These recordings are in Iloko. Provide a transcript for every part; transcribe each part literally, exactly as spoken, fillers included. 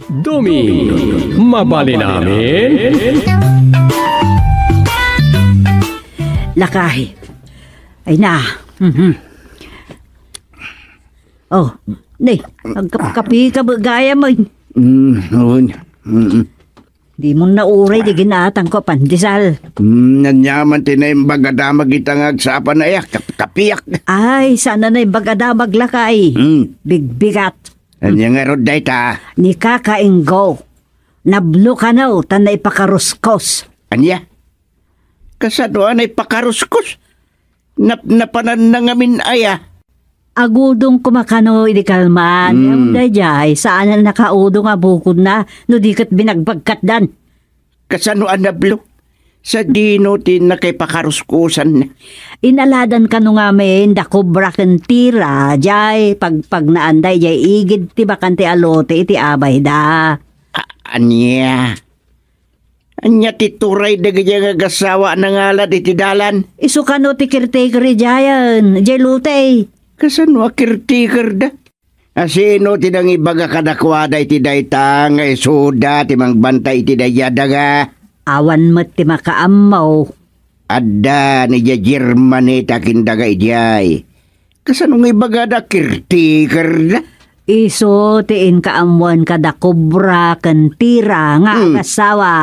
Doming, mabalin amin? Lakay. Ay na. Mhm. Oh, ne, agkapkapi ka ba gayam, ay? Mm, oo. Mm. Di mo nauray di ginaatang ko, pandesal. Mm, ania man ti naimbag a damag ita nga agsapa na iya, kap-, kapiak. Ay, saan a naimbag a damag, lakay. Mm. Bigbigat. Ania ngarud dayta? Ni Kaka Ingo. Nablo kano, ta naipakaruskos. Ania? Kasano a naipakaruskos? Nap-, napananna ngamin aya. Agudong koma kano idi kalman. Hmm. Ngem daydiay, saan a nakaudong a bukodna, no di ket binagbagkatdan. Kasano a nablo? Sadino ti nakaipakaruskusanna? Inaladan kano ngamin da Cobra ken Tira, jay pagpagnaan daydiay igid ti bakante a lote iti abay da. A-, ania? Ania ti turay dagiti nga agassawa a nangalad iti dalan? Isu kano ti caretaker idiayen, idiay lotey. Kasano a caretaker da? A sino ti nangibaga kadakuada iti dayta nga isuda ti mangbantay iti daydiay a daga? Awan met ti makaammo. Adda ni Germany ti akindaga idiay. Kasano nga ibagada, caretaker da? Isu ti inkaammoan kada Cobra ken Tira nga Hmm. agassawa.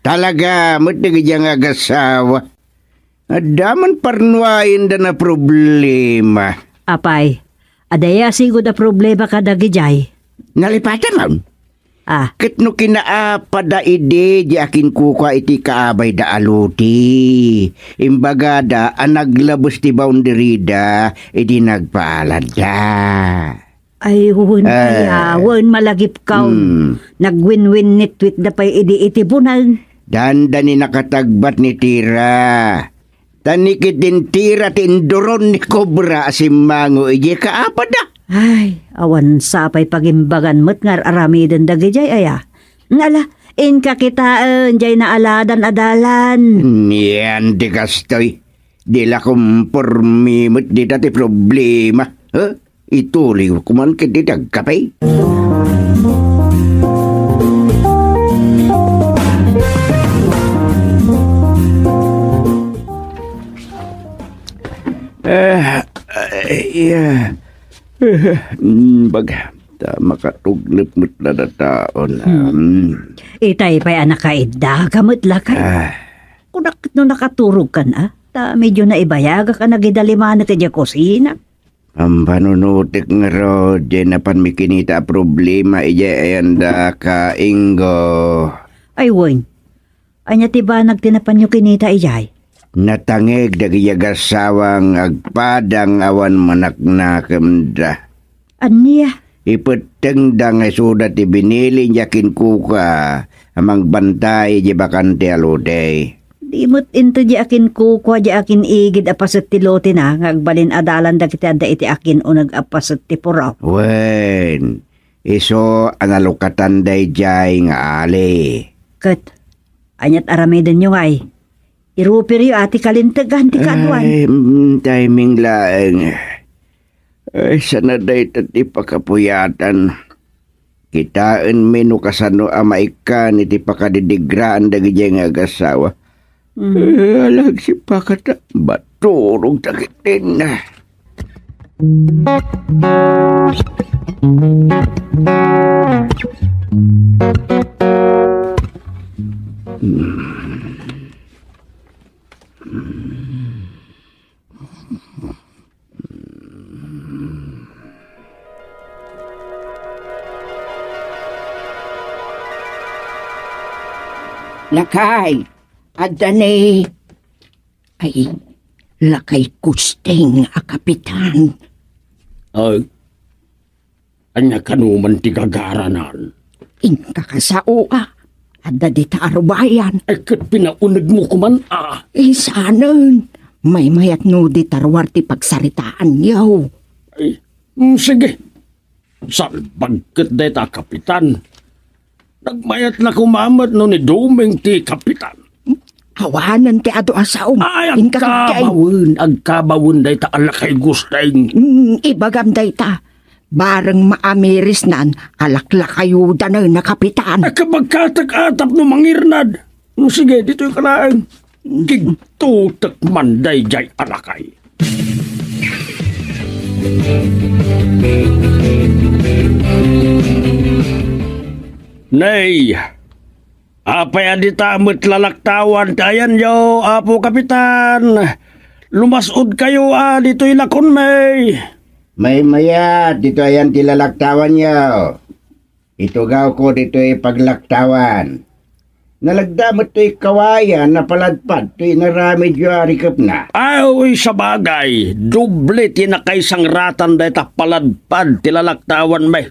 Talaga met dagiti nga agassawa. Adda man parnuayen da na problema. Apay, adda a sigud a problema kadagidiay? Nalipatan man. Ah. Ket no kinaapada idi di akinkukua iti kaabay da a loti, imbagada a naglabes ti boundary da idi nagpaaladda. Ay, wen, Ah. kaya, wen, malagipkaw. Hmm. Nagwinwin nitwit da pay idi iti bunag. Dandani nakatagbat ni Tira. Ta ni ketdin Tira ti induron ni Cobra a simmango idiay kaapada. Ay, awan sapay pagimbagan met nga ar-aramiden dagidiay aya. Ngala, inka kitaen, diay naaladan a dalan. Nian ti kastoy. Di la kumpormi met dita ti problema. Huh? Ituloy ko man ket iti agkape. Eh, eh, iya. Eh, mm, baga, ta makatuglep met la dataon, Hmm. mm. Itay pay a nakaidda ka met lakay. Ah. Kunak no nakaturog kan, ah? Ta medyo naibayagak a nagidalimanek idiay kusina. Pampanunotek ngarud, diay napanmi kinita a problema idiay ayanda ka, Ingo. Ay, wen. Ania ti banag ti napanyo kinita idiay? Natangeg dagiti agassawa nga agpada nga awan manaknakemda. Ania? Ipettengda nga isuda ti binili idiay akinkukua a mangbantay idiay bakante a lotey. Di met intoy diay akinkukua diay akin-igid a paset ti lotena nga agbalin a dalan dagiti adda iti akin-uneg a paset ti puraw. Wen, isu a nalukatan daydiay nga ali. Ket, aniat aramidenyo ngay? Iruperyo a ti kalintegan ti kaaduan. Ay, mm, timing laeng. Ay, sana dayta ti pakapuyatan. Kitaenmi no kasano a maikkan iti pakadidigraan dagidiay nga agassawa. Mm. Eh, ala, agsipakata, baturog ta ketdin. Lakay, adda ni, ay, lakay Gusting a kapitan. Ay, ania kano man ti gagaranan? Inka kasao a, adda dita a rubayan. Ay, ket pinaunegmo koman a. Isanen, maymayat no dita ruar ti pagsaritaanyo. Ay, mm, sige. Salbag ket dayta a kapitan. Nagmayat la koma met no ni Doming ti kapitan. Awanen ti adu a saom. Ay, inka agkabawen, agkabawen dayta a lakay Gusting. Mm, ibagam dayta. Bareng maamirisnan a laklakayoda na, Kapitan. Ay, kabagkatak a tapno mangirnad. Sige, ditoy ka laeng. Kigtutek man daydiay a lakay. Nay, apay a dita met lalaktawan ti ayanyo, Apo Kapitan? Lumas-odkayo a ditoy lakonmi. Maymayat ditoy ayan ti lalaktawanyo. Itugawko ditoy paglaktawan. Nalagda met toy kawayan a paladpad toy inaramidyo a rikepna. Ay, sabagay, doble ti nakaisangratan dayta paladpad ti lalaktawanmi.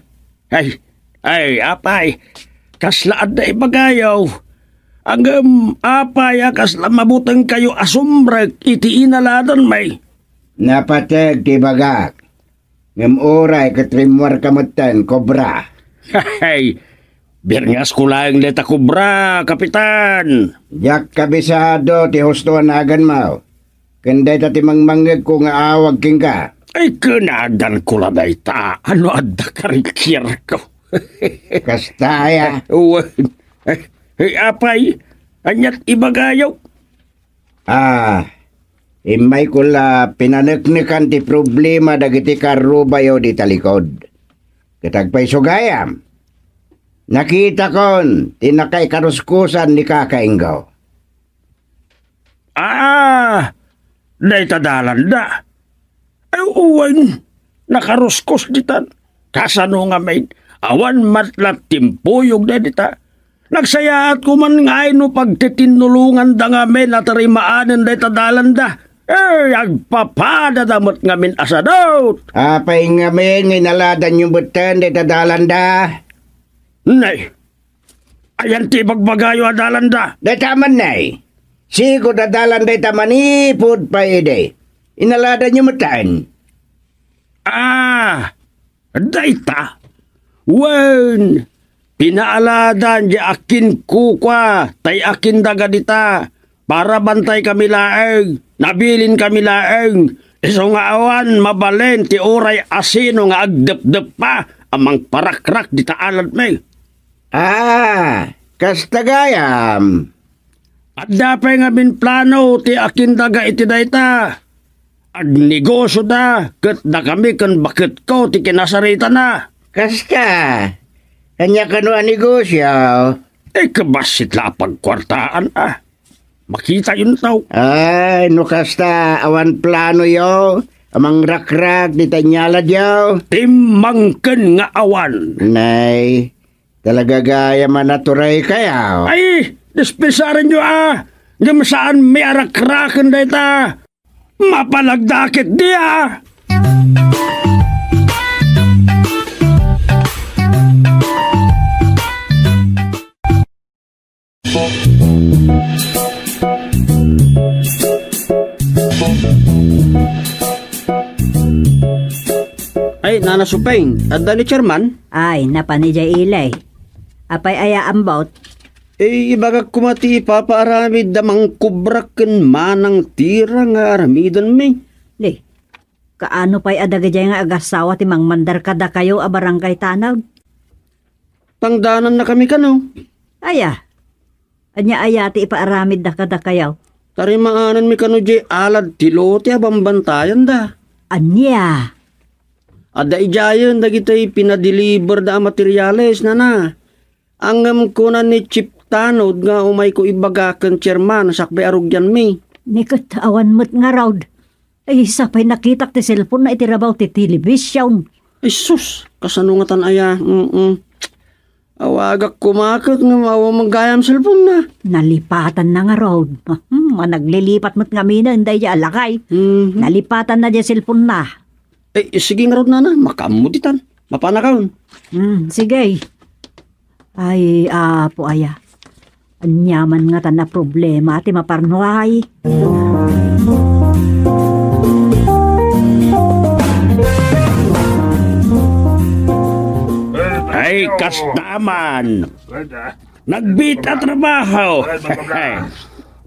Ay, ay, apay, kasla adda ibagayo. Ngem apay a kasla mabutengkayo a sumrek iti inaladanmi? Napateg ti ibagak. Ngem uray ket rimmuarka metten, kobra. Hay, birngasko laeng dayta kobra, Kapitan. Diak kabisado ti husto a naganmo. Ken dayta ti mangmangngegko nga awag kenka. Ay, kinaganko la dayta. Ano adda karikirko? Kasta aya. Wen. Ay, ay, apay, aniat ibagayo? Ah, immayko la pinaneknekan ti problema dagiti karrubayo di talikod. Ket agpayso gayam, nakitakon ti nakaikaruskusan ni Kaka Ingo. Ah, dayta dalanda. Ay, uwen, nakaruskus ditan. Kasano ngamin? Awan met la timpuyog dayta. Nagsayaat ko man nga ay no pagtitinnulonganda ngamin a tarimaanen dayta dalanda. Eh, agpapadada met ngamin a sadut. Apay ngamin nga inaladanyo metten dayta dalanda? Nay, ayan ti ibagbagayo a dalanda? Dayta man, nay. Sigud a dalan dayta manipud pay idi. Inaladanyo metten. Ah, dayta. Wen, pinaaladan di akinkukua, tay akindaga dita. Para bantay kami laeng, nabilin kami laeng. Isu nga awan mabalin ti uray asino nga agdepdeppa a mangparakrak dita aladmi. Ah, kasta gayam. Adda pay ngamin plano ti akindaga iti dayta. Agnegosioda, ket dakami ken baketko ti kinasaritana. Kasta, ania kano a negosio? Eh, kabassit la a pagkuartaan, ah. Makitayonto. Ay, no kasta, awan planoyo a mangrakrak dita inyaladyo? Timmangken nga awan. Nay, talaga gayam a naturay kayo. Ay, dispensarenyo, ah. Ngem saanmi a rakraken dayta. Mapalagda ketdi, ah. Ay, Nana Supeng, adda ni Chairman? Ay, napan idiay ili. Apay aya, Ambot? Eh, ibagak koma ti ipapaaramid da Mangkubra ken Manang Tira nga aramidenmi. Di, kaano pay a dagidiay nga agasawa ti mangmandar kadakayo a barangay tanod? Tangdanannakami kano? Aya? Ania aya ti ipaaramidda kadakayo? Tarimaananmi kano diay alad ti lote a bambantayanda. Ania? Adda idiayen dagiti pinadeliverda a materiales, nana. Ngem kuna ni Chief Tanod nga umayko ibaga ken Chairman sakbay a rugianmi. Ni ket awan met ngarud. Ay, sapay nakitak ti cellphone-na iti rabaw ti television. Ay, sus! Kasano ngatan aya? Mm-mm. Awagak koma ket ngem awan gayam cellphone-na. Nalipatanna ngarud. Hmm, managlilipat met ngaminen daydiay a lakay. Mhm. Nalipatanna diay cellphone-na. Eh, sige ngarud, nana, makaammo ditan. Mapanakon. Hmm, sige. Ay, Apo aya. Aniaman ngatan a problema ti maparnuay. Ay, kasta man. Nagbiit a trabaho.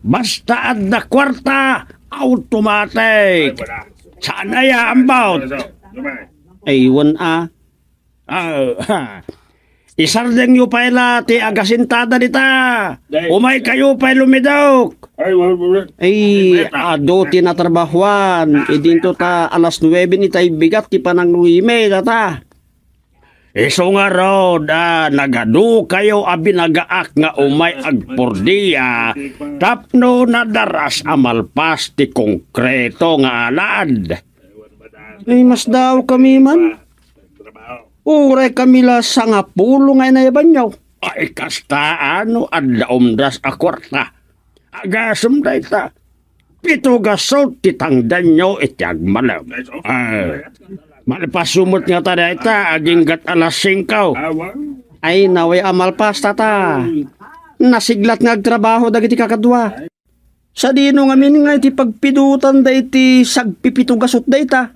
Basta adda kwarta, automatic. Saan aya, Ambot? Ay, wen a. Ah, ha. Isardengyo pay la ti agasintada dita. Dai. Umaykayo pay lumidok. Ay, wa-, wa-, wa-, Ay, ay, mayat, ah. Adu ti natrabahuan. Idinto ta alas nuebe ni tay bigat ti panangruhime data. Isu ngarud, ah, nagadukayo a binagaak nga umay agpordia tapno nadaras a malpas ti konkreto nga alad. Ay, masdaawkami man. Uray kami la sangapulo nga inayabanyo. Ay, kasta no adda umdas a kuarta. Agasem dayta. Pito gasut ti tangdanyo iti agmalem. Ay, malpasyo met ngata dayta, aginggat alas singko. Ay, nawe a malpas, tata. Nasiglat nga agtrabaho dagiti kakadua. Sadino ngamin nga iti pagpidutanda iti sagpipito gasut dayta?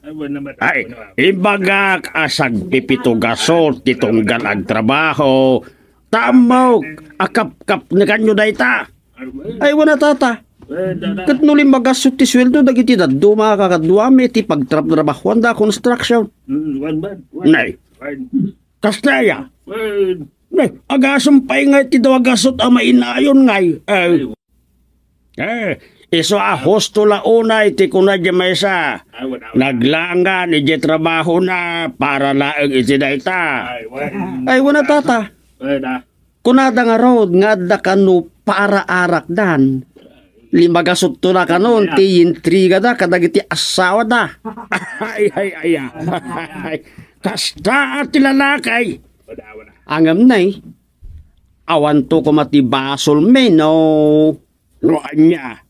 Ay, ibagak a sagpipito gasut ti tunggal agtrabaho, ta ammok a kapkapnekanyo dayta. Ay, wen a, tata. Ket no lima gasut ti sueldo dagiti dadduma a kakaduami iti pagtrabtrabahuanda a construction. Nay, kasta aya. Nay, agasem pay nga iti dua gasut a mainayon ngay. Eh, eh, isu a husto la unay ti kuna di maysa. Naglangan iti trabahona para laeng iti dayta. Ay, wen a, tata. Kunada ngarud nga adda kano para arakdan. Lima gasutto la kanon ti intrigada kadagiti assawada. Ay, ay, ay, ay. Kasta ti lalaki. Ngem nay, awanto koma ti basolmi no. No ania?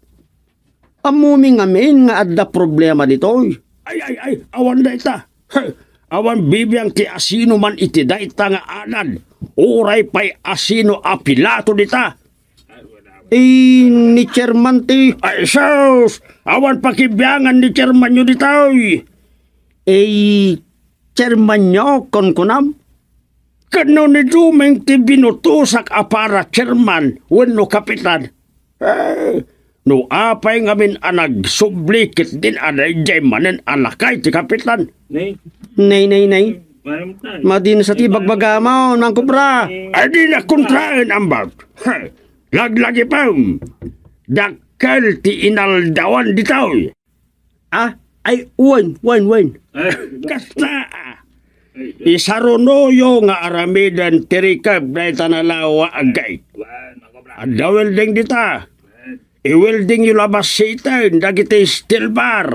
Ammomi ngamin nga adda problema ditoy. Ay, ay, ay, awan dayta. He, awan bibiang ti asino man iti dayta nga alad. Uray pay asino a Pilato dita. Eh, ni chairman ti. Ay, sus! Awan pakibiangan ni chairman yo ditoy. Eh, chairman yo, kunkunam? Ket no ni Dumeng ti binutosak a para chairman wenno kapitan, eh, no apay ngamin a nagsubli ket din a daydiay manen a lakay ti kapitan? Nay. Nay, nay, nay. Maram ta. Madinsa ti bagbagam, Nang Kubra. Ay, di na kontraen, Ambot. Laglagipem. Dakkel ti inaldawan ditoy. Ah, ay, wen, wen, wen. Kasta, ah. Isarunoyo nga aramiden ti rikeb dayta nalawa a gate. Adda welding dita. I-welding yo la basiten dagiti steel bar.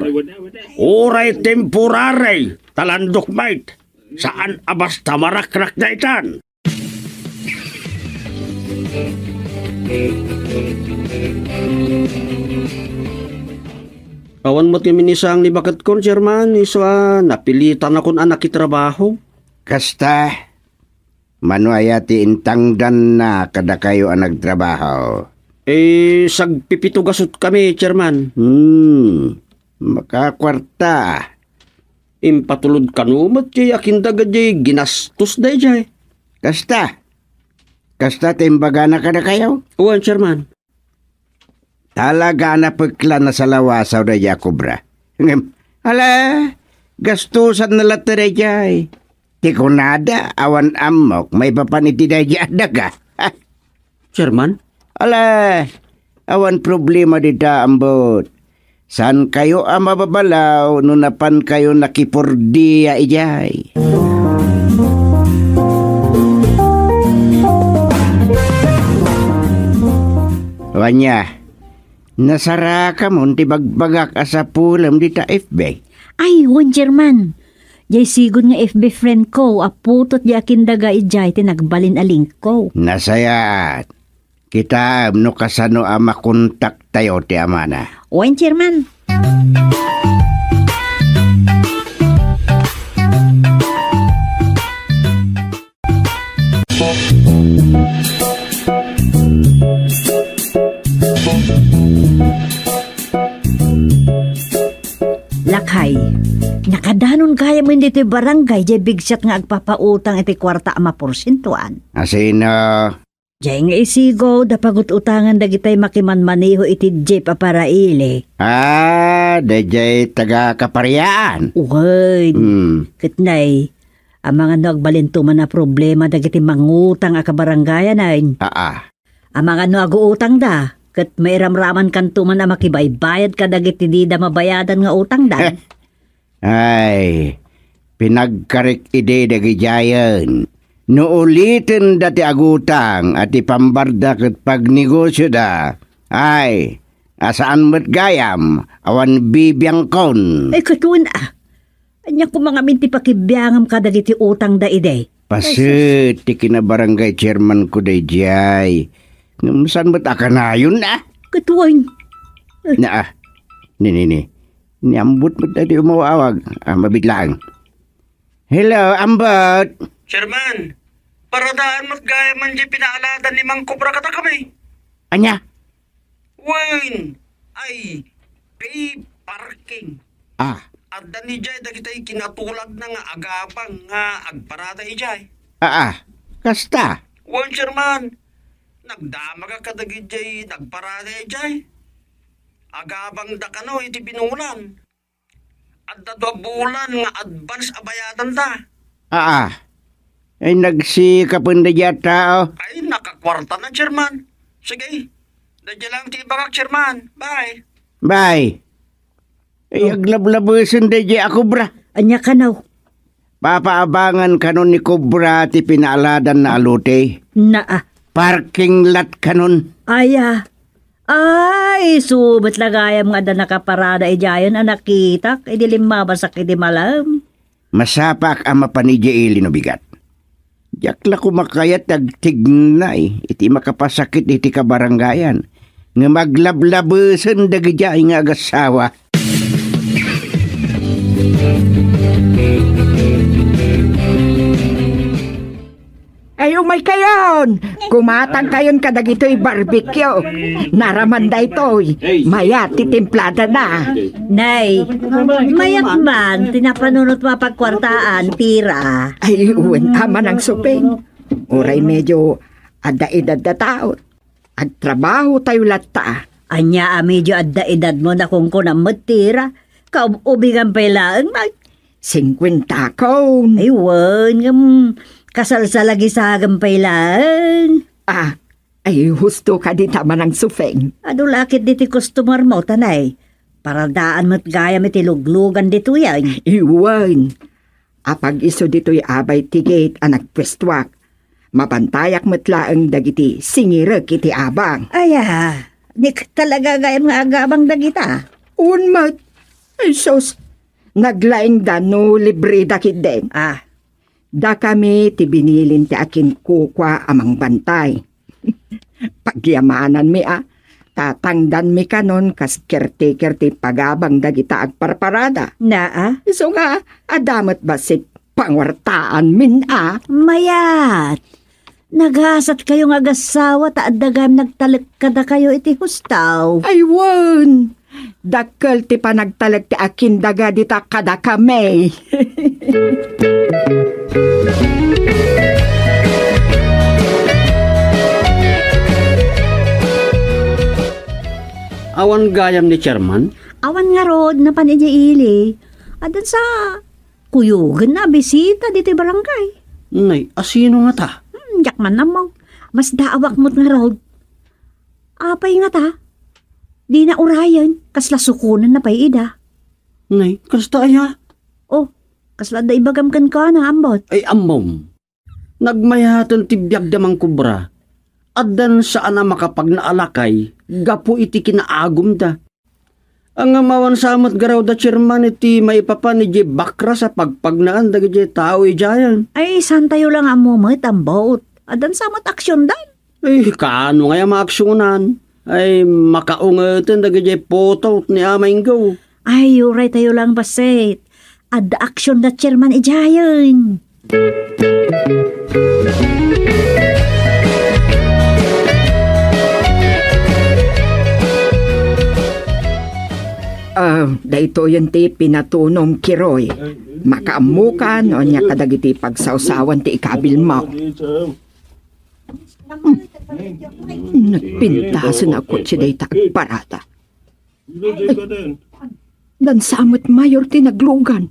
Uray temporary, ta landok met. Saan a basta marakrak daytan. Awan met ngamin isang ni baket kon, Chairman, isu a napilitan akon a nakitrabaho. Kasta, mano aya ti intangdanna kadakayo a nagtrabaho? Eh, sagpipito gasut kami, Chairman. Hmm, makakuarta. Impatulod kano met jay akindaga jay ginastos dayjay. Kasta? Kasta ti imbagana kadakayo? Wen, Chairman. Talaga a napekla a salawasaw dayjay a kobra. Ngem, ala, gastusanna latta dayjay. Ti kunada, awan ammok maipapan iti dayjay a daga. Chairman? Ala, awan problema dita, Ambot. Saankayo a mababalaw no napankayo nakipordia idiay. Wen a, nasarakamon ti bagbagak a sapulem dita F B. Ay, wen, Chairman. Jay sigud nga F B friend ko a putot jay akindaga idiay ti nagbalin a link ko. Nasayaat. Kitaem no kasano a makontaktayo ti amana. Wen, Chairman. Lakay, nakadanon gayam ditoy barangay jay bigsat nga agpapautang iti kuarta a maporsentuan. Asino? Jay nga isigo, da pagut-utangan dagitay makimanmaneho iti jeep a paraili. Ah, dayjay taga Kapariaan? Wen. Hmm. Ket nay, Amangan no agbalinto man a problema dagiti mangutang a kabarangayan, ay. Aa. Amangan no aguutangda, ket mairamramankanto man a makibaybayad kadagiti dida mabayadan nga utangda. Ay, pinagkarik idi dagidiayen. No ulitenda ti agutang a ti pambarda ket pagnegosioda, ay, a saan met gayam, awan bibiangkon. Ay, katon, ah. Ania koma ngamin ti pakibiangam kadagiti utangda idi? Paset ti kinabarangay chairman ko daydiay. Ngem saan met a kanayon, ah? Katon. Na, ah. Ni, ni, ni. Ni Ambot met daytoy umawawag. Ah, mabiit laeng. Hello, Ambot. Chairman, paradaan met gayam man diay pinaaladan ni Mang Cobra kadakami. Ania? Wen, ay, pay parking. Ah. Adda ni jay dagiti kinatulagna nga agabang nga agparada idiay. Ah, ah. Kasta? Wen, chairman, nagdamagak kadagiti nagparada idiay. Agabangda kano iti binulan. Adda dua bulan nga advance a bayadanda. Aa. Ay, nagsikapenda diay a tao. Ay, nakakuarta na, chairman. Sige. Daydiay lang ti ibagak, chairman. Bye. Bye. Ay, oh, aglablabesen daydiay a kobra. Ania kano? Papaabangan kano ni Cobra ti pinaaladanna a lote. Naa. Parking lot kanon. Aya. Ay, isu met la gayam nga adda nakaparada idiayen a nakitak idi limmabasak idi malem. Masapaak a mapan idiay ili no bigat. Diak la koma kayat ti agtignay iti makapasakit iti kabarangayan, ngem aglablabesen dagidiay nga agassawa. Ay, umaykayon! Kumatangkayon kadagitoy barbecue. Naraman daytoy. Mayat ti timpladana. Nay, mayat man ti napanunot mo a pagkuartaan, Tira. Ay, wen, Amanang Suping. Uray medio adda edad da tao. Agtrabahotayo latta. Ania a medio adda edadmo, nakunkunam met, Tira? Kaub-ubigan pay laeng, ay. Singkuentakon. Ay, wen, ngem kasalsalagisagan pay laeng. Ah, ay, husto kadi ta, Manang Supeng? Adu la ket diti customer mo, tanay. Paradaan met gayam iti luglugan ditoy, ay. Ay, wen. Apag-isu ditoy abay ti gate a nagpuestuak. Mabantayak met laeng dagiti singirek iti abang. Aya, nik talaga gayam nga agabang dagita. Wen met. Ay sus, naglaingda no libreda ketdin. Ah. Dakami ti binilin ti akinkukua a mangbantay. Pagyamananmi a, tatangdanmi kanon kas caretaker ti pagabang dagita agparparada. Naa? Isu nga, adda met bassit panguartaanmin a. Mayat! Nagasatkayo nga agassawa ta adda gayam nagtalek kadakayo iti hustaw. Ay, wen! Dakkel ti panagtalek ti akindaga dita kadakami. Awan gayam ni Chairman? Awan ngarud, napan idiay ili. Addan sa kuyogenna a bisita ditoy barangay. Nay, asino ngata? Hmm, diak man ammo. Masdaawak met ngarud. Apay ngata? Dina urayen, kasla sukonenna pay ida. Nay, kasta aya? Oh, kasla adda ibagam kenkuana, Ambot. Ay, ammom. Nagmayaten ti biagda mangkubra. Addan saan a makapagnaalakay gapu iti kinaagumda. Ngem awan sa met garawda, Chairman, iti maipapan idiay bakras a pagpagnaan dagidiay tao idiayen. Ay, santayo la nga ammo met, Ambot. Addan sa met aksiondan. Ay, kaano ngay a maaksionan? Ay, makaungeten dagidiay putot ni Ama Inggo. Ay, uraytayo lang bassit. Adda aksionda, Chairman, idiayen. Ah, daytoyen ti pinatunom, Kiroy. Makaammoka no ania kadagiti pagsawsawan ti ikabilmo. Nagpintasen a kotse dayta agparada. Ay, dansa met mayor ti naglugan.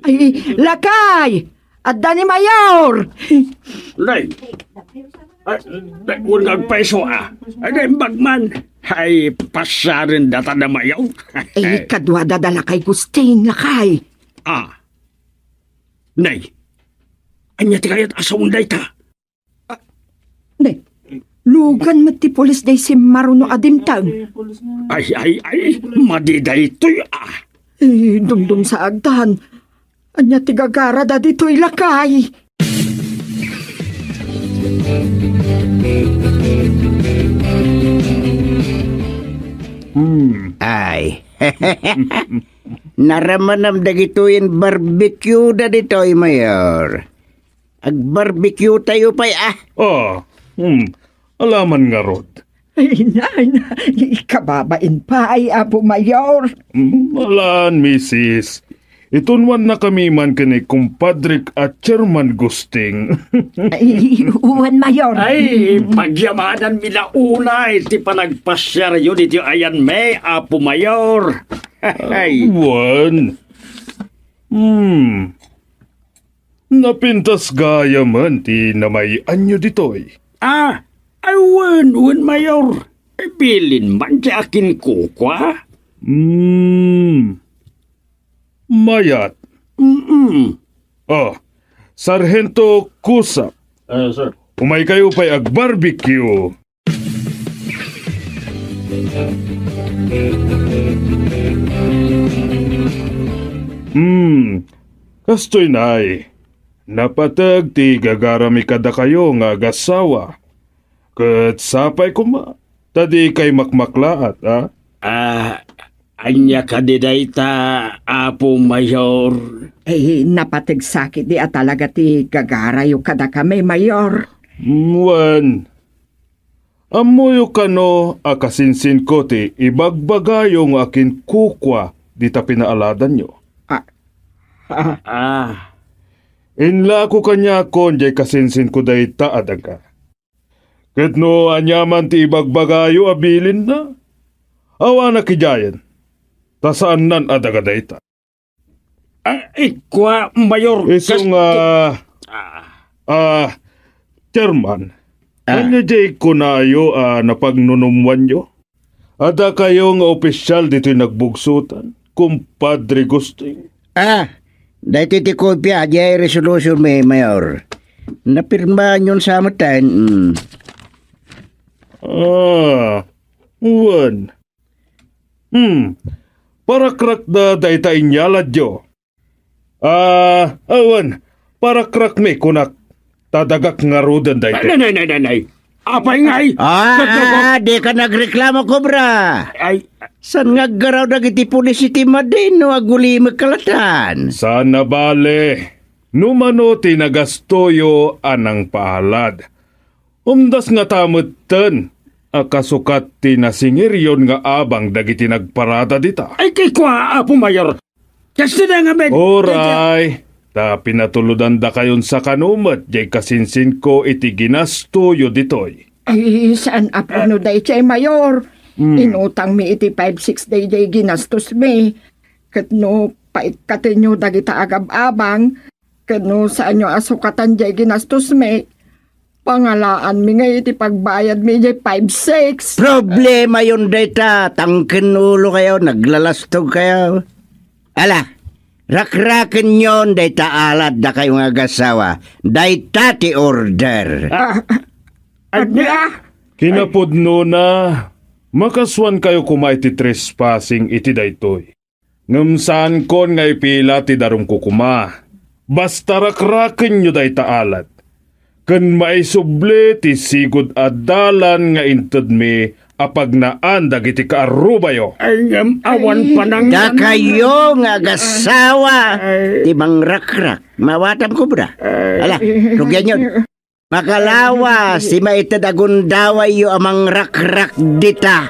Ay, lakay! Adda ni Mayor! Nay! Ay, nay, wen nga agpayso, ah. Ay, naimbag man. Ay, pasiaren data da Mayor. Eh, kadua da lakay Gusting, lakay. Ah. Nay, ania ti kayat a sawen dayta? Ne, lugan met ti pulis day simmaruno a dimteng. Ay, ay, ay, madi daytoy, ah. Eh, dumdum sa agtan. Ania ti gagarada ditoy lakay? Hmm. Ay. Naramanam dagitoy barbecue da ditoy, Mayor. Agbarbecue tayo pay, ah. Ah, hmm. Alaman ngarud. Ay, na, na, ikababain pay, Apo Mayor. Hmm, alan, misis. Itunwannakami man ken ni kumpadrek a Chairman Gusting. Ay, wen, Mayor. Ay, pagyamanan mi la unay ti panagpasiaryo ditoy ayanmi, Apo Mayor. Ay. Wen. Hmm. Napintas gayamen ti namay-anyo ditoy. Ah, ay, wen, wen, Mayor. Bilin man ti akinkukua. Hmm. Mayat. Mm-mm. Ah, Sarhento Kusap. Ah, sir. Umay kayo pay agbarbecue. Hmm, kastoy, nay. Napateg ti gagarami kadakayo nga agassawa. Ket sapay koma, ta dikay makmaklaat, a? Ah, ania kadi dayta, Apo Mayor? Eh, napateg sakit di a talaga ti gagarayo kadakami, Mayor. Mm, wen. Ammoyo kano a kasinsinko ti ibagbagayo nga akinkukua dita pinaaladanyo. Ah. Ah. Ah. Inlako kaniakon diay kasinsinko dayta a daga. Ket no aniaman ti ibagbagayo a bilinna, awanak idiayen, ta saannan a daga dayta. Ah, ikua, Mayor, isu kas-, nga, ah. Ah, Chairman, ah, ania diay kunayo a napagnunumwanyo? Adda kayo nga opisyal ditoy nagbugsotan, Kumpadre Gusting? Ah, daytoy ti kopia, diay resolution mi, Mayor. Napirmaanyon sa metten, mm. Ah, wen. Hmm. Parakrakda dayta inyaladyo. Ah, awan. Parakrakmi, kunak. Ta dagak ngaruden dayta. Nay, nay, nay, nay, nay. Apay ngay? Ah, Ket no, ah, di ka nagreklamo, Cobra. Ay. San nga aggaraw dagiti pulis iti madin no agulimek kalatan? Saan a bale. No mano ti nagastoyo a nangpaalad. Umdas ngata metten a kasukat ti nasingiryon nga abang dagiti nagparada dita. Ay, kay kua, Apo Mayor. Kasta da ngamin. Uray, ta pinatulodandakayon sakano met diay kasinsinko iti ginastoyo ditoy. Ay, saan a pudno daydiay, Mayor. Hmm. Inutangmi iti five six daydiay ginastosmi. Ket no paikkatenyo dagita agab-abang, ket no saanyo a sukatan diay ginastosmi, pangalaanmi ngay iti pagbayadmi idiay five six. Problemayon dayta, tangken ulokayo, naglalastogkayo. Ala, rakrakenyon dayta aladdakayo nga agassawa. Dayta ti order. Ah, ania? Kinapudnona, makasuankayo koma iti trespassing iti daytoy. Ngem saankon nga ipila ti darumko koma. Basta rakrakenyo dayta alad. Ken maisubli ti sigud a dalan nga intedmi a pagnaan dagiti kaarrubayo. Ay, ngem awan panang- Dakayo nga agassawa Ay. Ti mangrakrak. Maawatam, Cobra. Ay. Ala, rugianyon. Makalawas ti maited a gundawayyo a mangrakrak dita.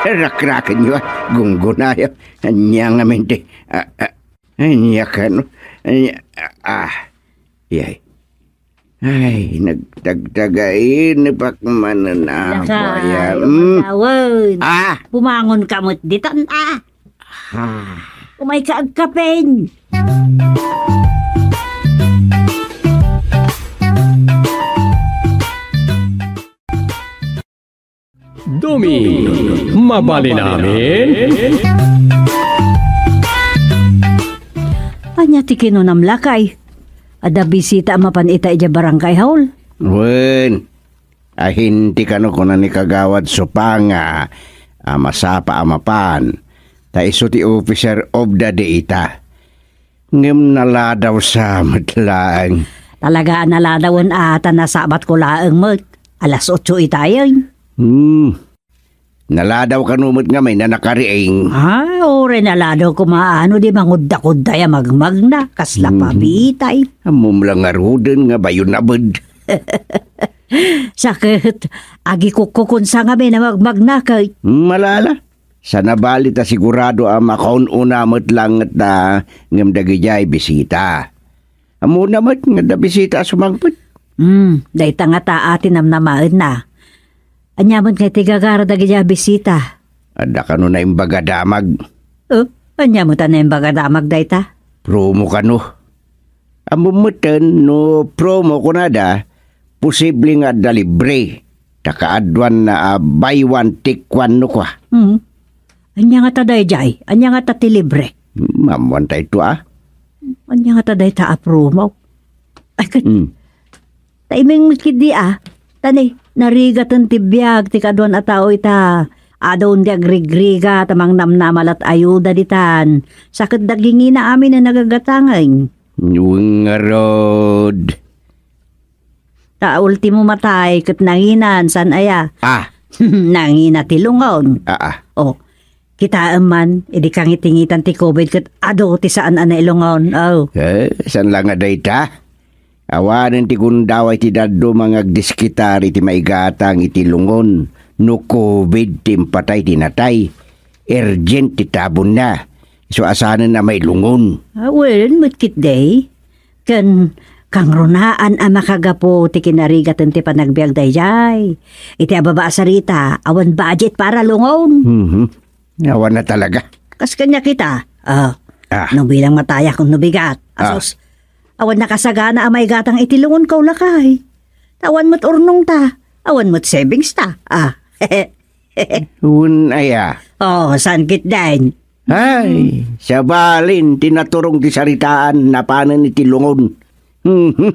Rakrakenyo, ah, gunggunayo. Ania ngamin ti, ah, ah, ania kano? Ania, ah, yay. Ay, nagtagtagain ni Pakmanan a Dakayo, buaya. Mm. Matawag. Ah. Bumangon ka met ditan, ah. Ah. Umayka agkapen. Dumi, mabalin amin? Ania ti kinunam, lakay? Adda bisita a mapan ita idiay barangay hall? Wen, ahin ti kano kuna ni Kagawad Supanga a masapa a mapan, ta isu ti officer of the day ita. Ngem naladaw sa met laeng. Talaga a naladawen a ta nasabatko laeng met. Alas otso itayen. Hmm. Naladaw kano met ngamin a nakariing? Ah, uray naladaw koma no di mangudda-kudda a magmagna. Kasla Mhm. pabitay. Ammom la ngaruden nga bayon abed. Saket, agikukkukunsa ngamin a magmagna ket. Malala. Sa nabali ta sigurado a makaun-una met langet da ngem dagidiay bisita. Ammona met nga adda bisita a sumangpet. Hmm, dayta ngata a ti namnamaenna. Ania met ngay ti gagara dagidiay a bisita? Adda kano naimbag a damag. Oh, ania met a naimbag a damag dayta? Promo kano. Ammom metten no promo kunada, posible nga adda libre. Ta kaaduanna a buy one, take one no kua. Hmm. Ania ngata daydiay? Ania ngata ti libre? Hmm, ammoan ta ito, ah. Ania ngata dayta a promo? Ay, ket Hmm. ta imeng met ketdi, ah. Ta ni, narigaten ti biag ti kaaduan a tao ita. Adun ti agrigrigat a mangnamnama la't ayuda ditan. Saket dagingina amin a nagagatangen. Wen ngarud. Ta ultimo matay ket nanginan, saan aya? Ah. Nangina ti lungon. Ah, ah. Oh, kitaem man, idi kangitingitan ti covid ket adu ti saan a nailungon. Oh. Eh, saan la nga dayta? Awanen ti gundaway ti dadduma nga agdiskitar iti maigatang iti lungon no covid ti impatay ti natay. Urgent ti tabonna. Isu a saanen a mailungon. Ah, wen, met ketdi. Ken kangrunaan a makagapu ti kinarigaten ti panagbiag daydiay. Iti ababa a sarita, awan budget para lungon. Mhm. Awan na talaga. Kas kaniak ita, ah, Ah. no bilang matayak no bigat. Ah. Asus, awan nakasagana a maigatang iti lungonko, lakay. Ta awan met urnongta, awan met savings ta. Ah. Wen aya. Oh, saan ketdin? Ay, sabalin ti naturong ti saritaan napanen iti lungon. Mhm.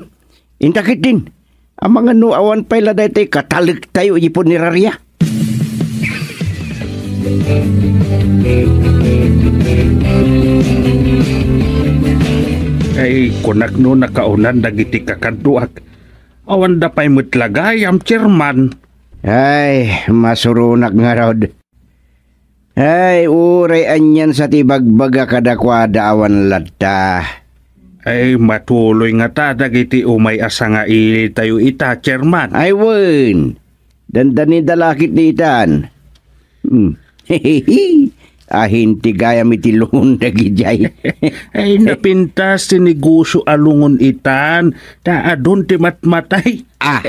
Inta ketdin, amangan no awan pay la daytoy katalektayo iti punerarya. Ay, kunak no nakaonan dagiti kakaduak. Awanda pay met la gayam, Chairman. Ay, masuronak ngarud. Ay, uray anian sa ti ibagbaga kadakuada awan latta. Ay, matuloy ngata dagiti umay a sangailitayo ita, Chairman. Ay, wen. Dandanida la ketdi itan. Hmm. Ahin ti gayam iti lungon dagidiay. Ay, napintas ti negosyo a lungon itan, ta adun ti matmatay. Ah.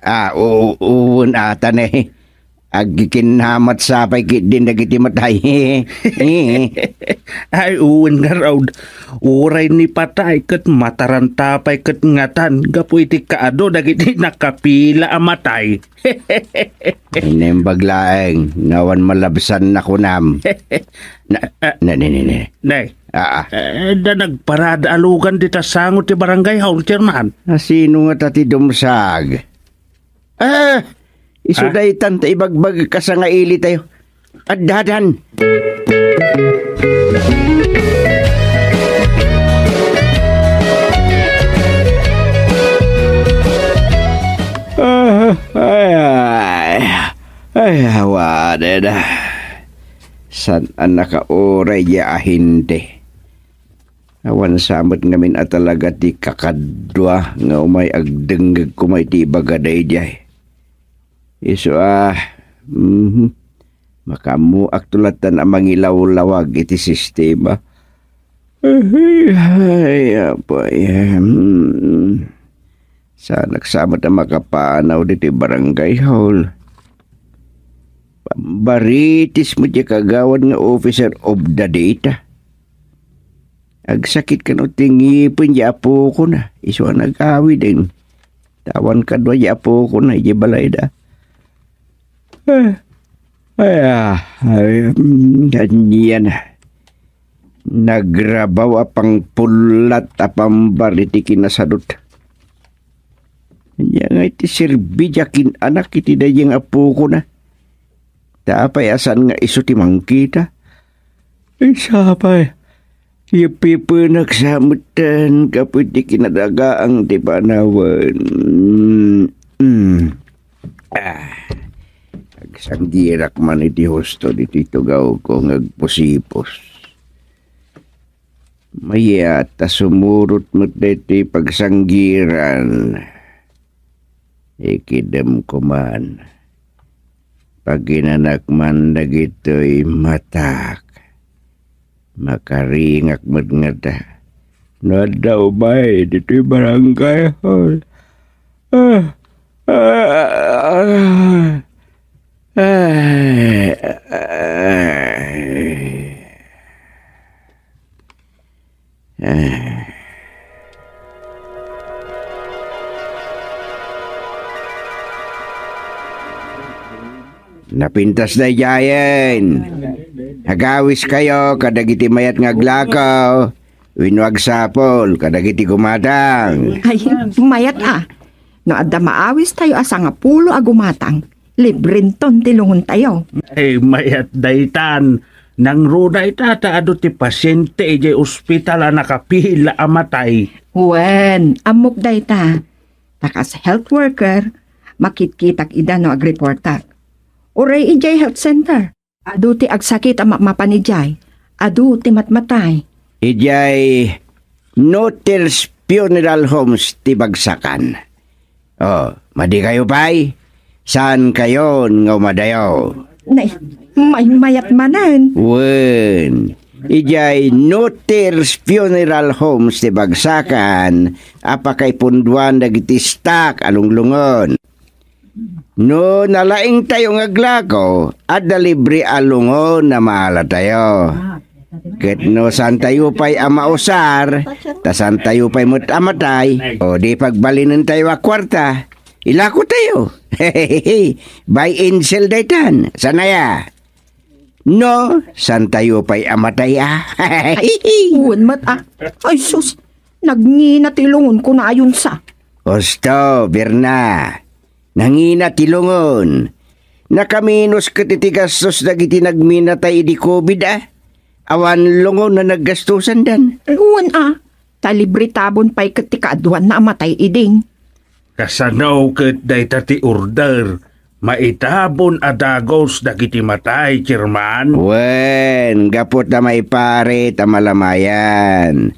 Ah, u-, u-, wen atan, eh. Agkikinnamat sa pay ketdin dagiti matay. Ay, wen ngarud. Uray ni patay ket mataranta pay ket ngatan gapu iti kaadu dagiti nakapila a matay. Ay, naimbag laeng, nga awan malabsan na kunam. Na, Ah. na, ni, ni, ni. Nay. Ah, ah. Eh, da nagparada a lugan dita sango ti barangay hall, Chairman. Ah, sino nga ta ti dumsag? Ah, isu Ah? daytan ta ibagbag ka sa nga ili tayo. Addadan. Ah, ay, ay. Ay, awanen. Saan a nakauray ya ahinte? Awan sa met ngamin a talaga ti kakadua nga umay agdengngeg koma iti ibaga daydiay. Isu a, mhm. Makaammoakto lattan a mangilawlawag iti sistema. Ay, ay, apay, hmm. Saanak sa met a makapanaw ditoy barangay hall. Pambaritis met diay kagawad nga officer of the day ta. Agsakit kano ti ngipen diay apokona, isu a nagawiden. Ta awan kadua diay apokona idiay balayda. Eh, ay, ah, ay, mm, ania na. Nagrabaw a pangpullat a pambar iti kinasadot. Ania ngay ti serbi diay kin-anak iti daydiay nga apokona? Ta apay a saan nga isu ti mangkita? Ay, sapay. Ipipinak sa metten gapu iti kinadagaang ti panawen. Mm. Ah. Agsanggirak man iti husto ditoy tugawko nga agpusipos. Mayat a sumurot met daytoy pagsanggiran. Ikidemko man. Paginanak man dagitoy matak. Makaringak met ngata. No adda umay ditoy barangay hall. Ah, ah, ah, ah, ah. Ah. Napintas daydiayen. Agawiskayo kadagiti mayat nga aglako wenno agsapul kadagiti gumatang. Ay, mayat a. No adda maawistayo a sangapulo a gumatang, librenton ti lungontayo. Ay, mayat daytan. Nangruna ita ta adu ti pasiente idiay ospital a nakapila a matay. Wen, ammok dayta. Ta kas health worker, makitkitak ida no agreportak. Uray idiay health center. Adu ti agsakit a mapmapan idiay. Adu ti matmatay. Idiay Notil's Funeral Homes ti Bagsakan. Oh, madi kayo pay? Saan kayon nga umadayo? Nay, maymayat manen. Wen, idiay Notil's Funeral Homes ti Bagsakan a pakaipunduan dagiti stock a lunglungon. No nalaingtayo nga aglako, adda libre a lungon a maalatayo. Ket no santayo pay a mausar, ta santayo pay met a matay, o di pagbalinentayo a kuarta, ilakotayo. Buy and sell daytan, sanaya. No, santayo pay a matay a. Ay, wen met a. Ay, sus, nagngina ti lungon ko nayon sa. Husto, Birna. Nangina ti lungon. Nakaminos ket iti gastos dagiti nagminatay idi covid a. Awan lungon a naggastosandan. Wen a, ta libre tabon pay ket ti kaaduanna a matay idin. Kasano ket dayta ti order? Maitabon a dagus dagiti matay, Chairman? Wen, gapu ta maiparit a malamayan.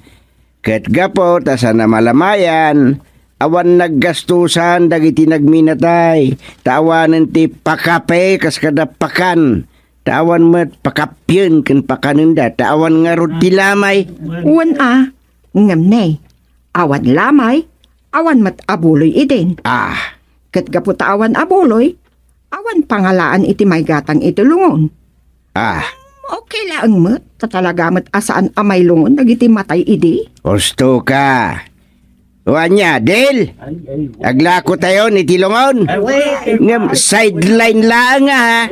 Ket gapu ta saan a malamayan, awan naggastosan dagiti nagminatay, ta awanen ti pakape kas kada pakan, ta awan met pakapien ken pakanenda, ta awan ngarud ti lamay. Wen a, ngem ne, awan lamay, awan met abuloy idin. Ah. Ket gapu ta awan abuloy, awan pangalaan iti maigatang iti lungon. Ah. Okay laeng met, ta talaga met a saan a mailungon dagiti matay idi. Husto ka. O ania, Del? Aglako tayon iti lungon? Ngem sideline laeng, ha?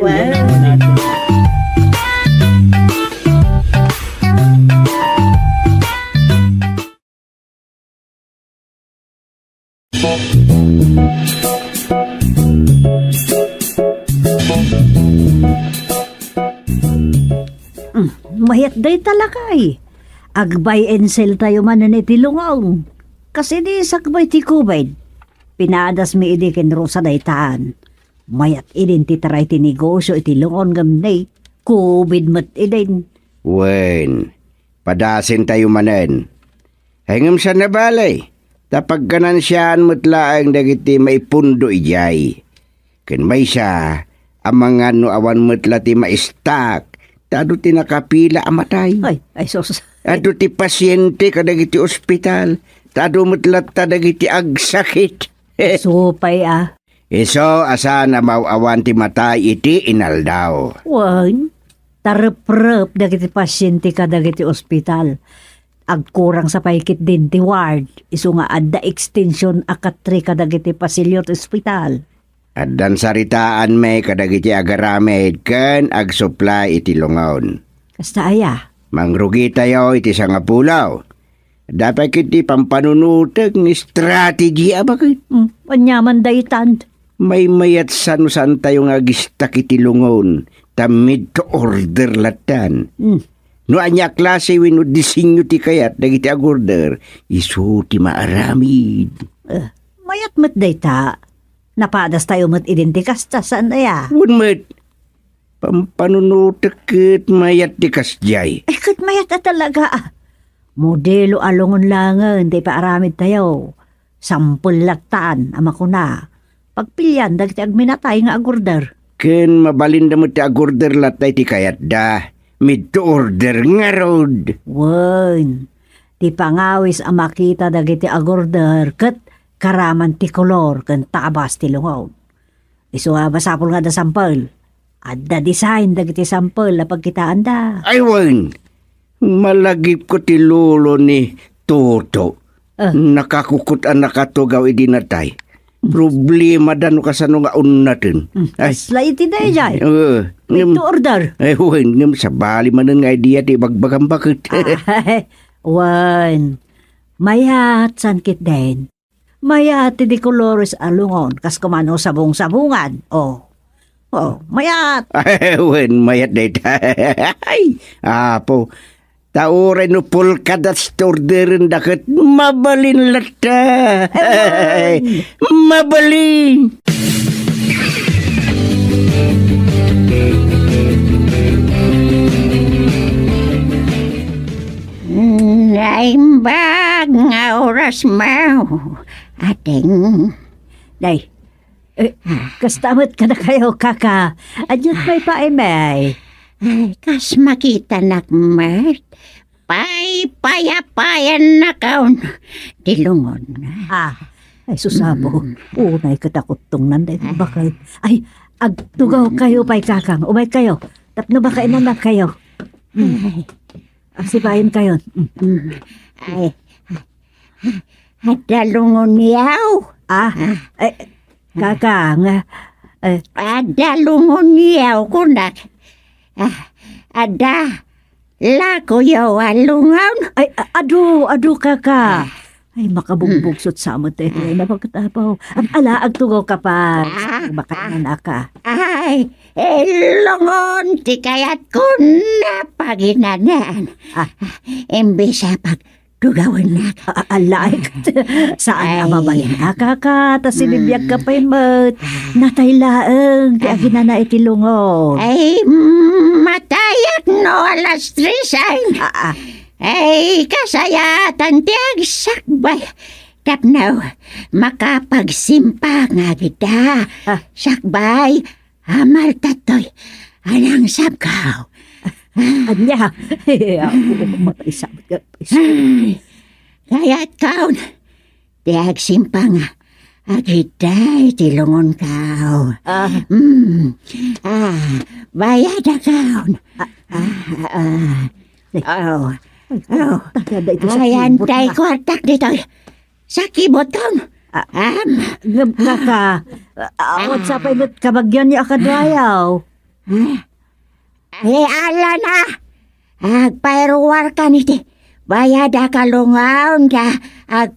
Mm, mayat dayta lakay. Ag-buy and sell tayo manen iti lungon. Kas idi sakbay ti covid, pinaadasmi idi ken Rosa daytan. Mayat idin ti taray ti negosyo iti lungon ngem ne, covid met idin. Wen, padasentayo manen. Ay, ngem saan a bale, ta pagganansiaan met laeng dagiti maipundo idiay. Ken maysa, amangan no awan met la ti maistak, ta adu ti nakapila a matay. Ay, ay, sus. Adu ti pasiente kadagiti ospital, ta adu met latta dagiti agsakit. Supay a. Isu a saan a maw-awan ti matay iti inaldaw. Wen, ta reprep dagiti pasiente kadagiti ospital. Agkurang sa pay ketdin ti ward, isu nga adda extension a katri kadagiti pasilyo ti ospital. Addan saritaan met kadagiti agaramid ken agsuplay iti lungon. Kasta aya? Mangrugitayo iti sangapulo. Adda pay ketdi pampanunotek nga strategy a baket. Hmm, aniaman daytan? Maymayat sa no saantayo nga agistak iti lungon, ta made to order lattan. Hmm. No ania a klase wenno disenyo ti kayat dagiti agorder, isu ti maaramid. Eh, mayat met dayta. Napadastayo met idin ti kasta, saan aya? Wen met. Pampanunotek ket mayat ti kasdiay. Ay, ket mayat a talaga. Modelo a lungon laengen ti ipaaramidtayo. Sampel lattan a makuna, pagpilian dagiti agminatay nga agorder. Ken mabalinda met ti agorder latta iti kayatda. Made to order ngarud. Wen, ti pangawis a makita dagiti agorder ket karaman ti kolor ken tabas ti lungon. Isu a masapul nga adda sampel. Adda design dagiti sampel a pagkitaanda. Ay, wen! Malagipko ti lolo ni Toto. Ah. Nakakukot a nakatugaw idi natay. Problemada no kasano nga unnaten. Hmm. Ay. Kasla iti daydiay. Eh, ngem, to order. Ay, wen, ngem sabali manen nga idea ti ibagbagam baket. Ay, wen. Mayat, saan ketdin? Mayat ti de colores a lungon, kas kumano sabong-sabongan. Oh. Oh, mayat. Ay, wen, mayat dayta. Ay, Apo. Ta uray no polka dots ti orderenda ket mabalin latta. Ay, mabalin. Naimbag nga oras mo, ading. Day, eh, kasta met kadakayo, kaka. Ania pay paimay? Ay, kas makitanak met, paypayapayannakon ti lungon. Ah, ay, sus, Apo. Mm. Unay ket a kuttongnan dayta baket. Ay, agtugawkayo pay, kakang. Umaykayo. Tapno makainanakayo. Mm. Ay. Asibayenkayon. Mm. Mm. Ay, adda lungonyaw. Ah, eh, kakang, eh. Adda lungonyaw, kunak. Ah, adda lakoyaw a lungon. Ay, a-, adu, adu, kaka. Ah. Ay, makabugbugsot sa amin tayo, tayo na pagkatapaw. Ag-, ala, agtugawka pay. Ah, baka ah, naman aka. Ay, ilungon ti kayatko na paginanan. Ah. Imbes a pagtugawennak. A-, a-, ala, ay, saan nga ay, mabalin aka, kaka, ta sinibiagka pay met. Mm. Natay laeng ti ah, aginana iti lungon. Ay, matayak no alas tres ay. Ah, ah. Ay, kasayatan ti agsakbay. Tapno makapagsimpang nga agida. Ah. Sakbay, amal tatoy. Anang sabkaw? Ania? Ako, makaisabot ka. Ay, kayat kaon. Ti agsimpang, agitay ti lungonkaw. Ah. Mm. Ah, bayadakaw. Ah. Ah, ah. Oh. Oh. Ayan, tay kuartak ditoy. Sa kibotkaw. Ah. Am. Ngem, kaka, ah, awan sa pay met kabagianyo a kaduayaw. Ah. Ay, ala na. Agpairuarkan iti bayada kalungaon da. Ag-,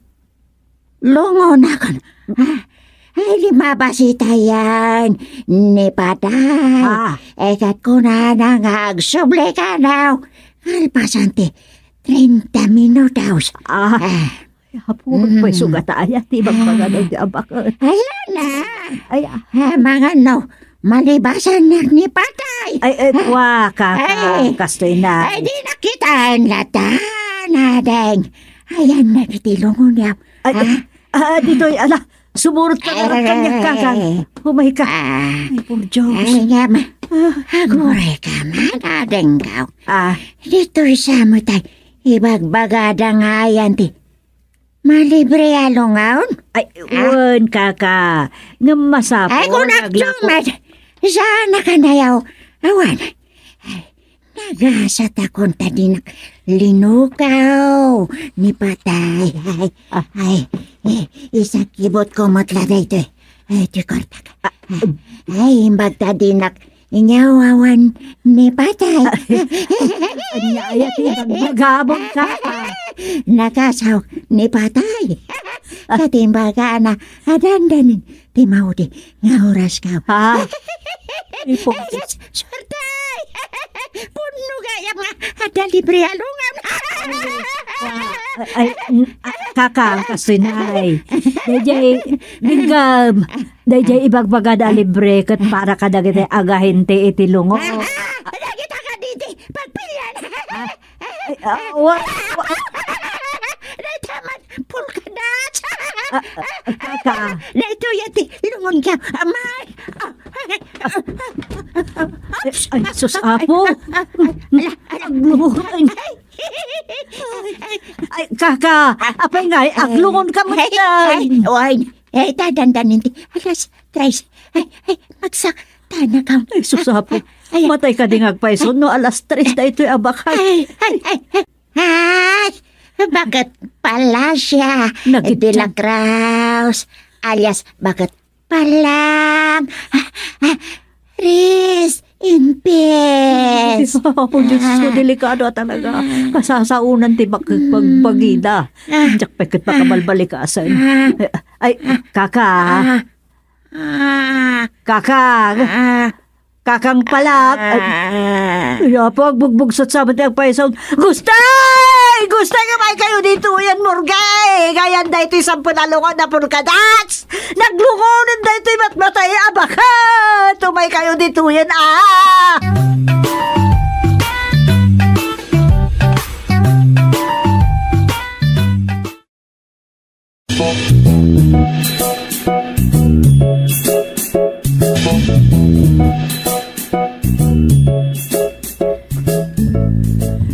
lungonakon. Ah, ay, limabas itayan ni Patay. Ah. Iket kunana nga agsubli kanaw. Kalpasan ti treinta minutos. Ah. Ah. Ay, Apo, mm, pay sugat aya ti ibagbaga daydi a baket. Ayan na. Ay, ah. Ah, mangan no, malibasannak ni Patay. Ay, ay, ah, wa, kaka, ay, kastoy na. Ay, di nakitaan latan, ading. Ayan na, iti lungon niya. Ay, ah, ah, ditoy, ala, sumurot ka na lang kanya, kaka. Ay. Umay ka. Ah. Ay, por Diyos. Ay, nga, ma-, ah, aguray ka man, ading ka. Ah. Ditoy sa mo tay, ibagbagada nga ayan ti Malibre a lungon? Ay, Ah? wen, kaka. Ngem masapul Ay, kunak aglako. Jumad. Saan na kanayaw? Awan. Ay, nagasat akon ta dinak linukaw ni patay. Ay, Ah. ay, eh, isakibot ko met la daytoy. Ay, ti kortak. Ah, Ay, imbag ta dinak inyawawan ni patay. Anya aya ti bagbagabon, kaka? Nakasaw ni patay. Sa timbagana, adandanin ti maudi nga oras ka. Ha? Ipon. Ay, sus-, suerte! Punno gayam nga adda libre a lungon. Ay, ay, n-, ah, kaka, kasinay. Dayjay, ginggam. Dayjay ibagbagada a libre ket para kadagiti agahente iti lungo. Ah, ah, dagita kaditi, pagpilian. Ah, ay, ah, wa-, wa-, Dayta man, pulkadas. Ah, ah, kaka. Daytoy ti lungon ka, amay. Ah, Ay, ay, sus, apo. Ala, ala. Ay, ay, kaka, apay nga, ay, aglungon ka met, Ay, ay. Ay, oy. Eh, ta dandanin ti alas tres. Ay, ay, magsakta na ka. Ay, sus, apo. Ay, ay. Matay ka di nga agpayso no alas tres daytoy a bakay. Ay, ay, ay, ay. Ay, bakit pala siya? Nagitsa. De la Cruz, alias bakit palang. Rest in peace. Oh, Diyos ko, delikado talaga. Kasasaonan ti bak-, bagbagida. Ah. Diak pay ket makabalbalikasen. Ah. Ay, kaka. Ah. Ah. Kaka. Ah. Kakang palak. Ay, Ah. Ay, apo, agbugbugsot sa amin ti agpaysaon. Gustay! Gustay, umay kayo ditoyen, Murgay! Gayan daytoy samput a lungon a pulkadas! Naglungonen daytoy matmatay a baket! Umay kayo ditoyen, ah!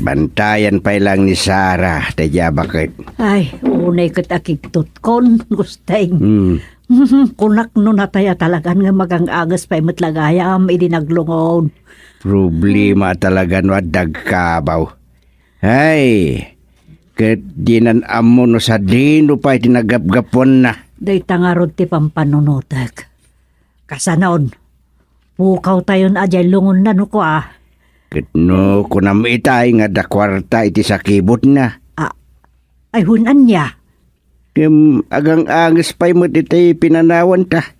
Bantayan pay lang ni Sara, daydiay a baket. Ay, unay ket akigtutkon, Gusteng. Hmm. Kunak no natay a talagan nga magang-anges pay met la gayam idi naglungon. Problema talaga no adda agkabaw. Ay, ket dinan ammo no sadino pay ti naggapgapuanna. Dayta ngarud ti pampanunotek. Kasanon, pukawtayon a diay lungonna no kua. Ket no kunam itay nga adda kuarta iti sakibutna. Ah, ay, wen ania? Ngem agang-anges pay met itay pinanawanta.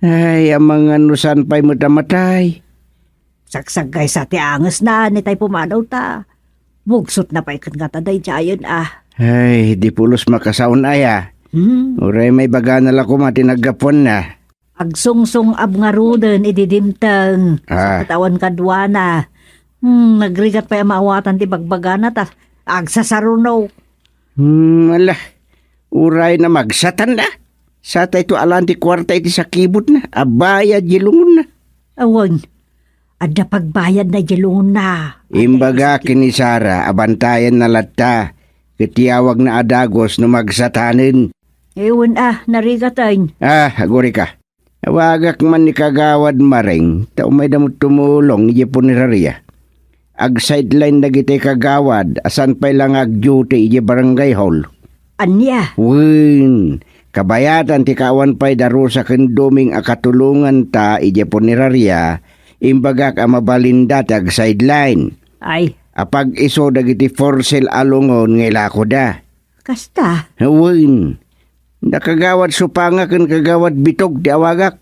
Ay, amangan no saan pay met a matay. Sagsaggaysa ti angesna, ni tay pumadawta. Bugsotna pay ket ngata daydiayen, ah. Ay, di pulos makasaon aya. Hmm. Uray maibagana la koma ti naggapuanna. Agsungsung-ab ngaruden idi dimteng. Ah. Sa ket awan kaduana. Hmm, nagrigat pay a maawatan ti bagbagana ta agsasaruno. Hmm, ala. Uray na magsatan la. Satay to alan ti kuarta iti sakibutna. Abayad di lungonna. Awan. Adda pagbayadna idiay lungonna. Imbagak ken ni Sara a bantayanna latta ket yawagna a dagus no magsatanen. Ewan a, narigaten. Ah, agurika. Awagak man ni Kagawad Mareng, ta umayda met tumulong idiay punerarya. Ag-sideline dagiti kagawad a saan pay la nga ag-duty idiay barangay hall. Ania? Wen, kabayatan ti kaawan pay da Rosa ken Doming a katulonganta idiay punerarya, imbagak a mabalinda ti ag-sideline. Ay. Apag-isu dagiti for sale a lungon nga ilakoda. Kasta? Wen. Da Kagawad Supanga ken Kagawad Bitog ti awagak.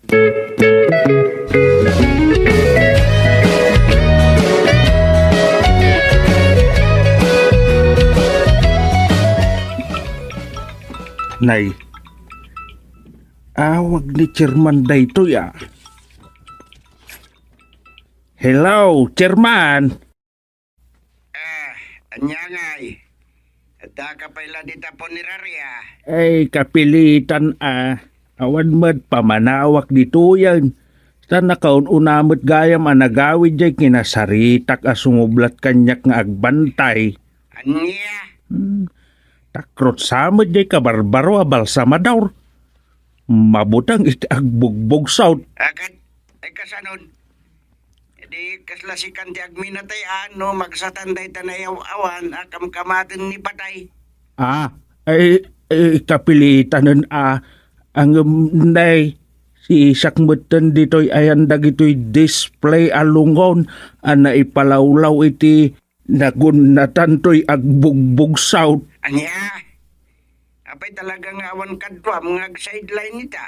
Nay, awag ni Chairman daytoy, ah. Hello, Chairman! Ah, ania ngay? Addaka pay la dita punerarya? Ay, kapilitan a. Awan met pamanawak ditoyen. Ta nakaun-una met gayam a nagawid jay kinasaritak a sumublat kaniak nga agbantay. Ania? Hmm. Takrot sa met jay kabarbaro a balsamador. Mabuteng iti agbugbugsaw. Akat, ay kasanon. Di kasla sikan ti agminatay a no magsatan dayta nayaw-awan a kamkamaten ni patay. Ah, ay, ay, kapilitanen a, ngem nay, sisak metten ditoy ayan dagitoy display a lungon a naipalawlaw iti nagunnatan toy agbugbugsaw. Ania? Apay talaga nga awan kaduam nga ag-sideline ita?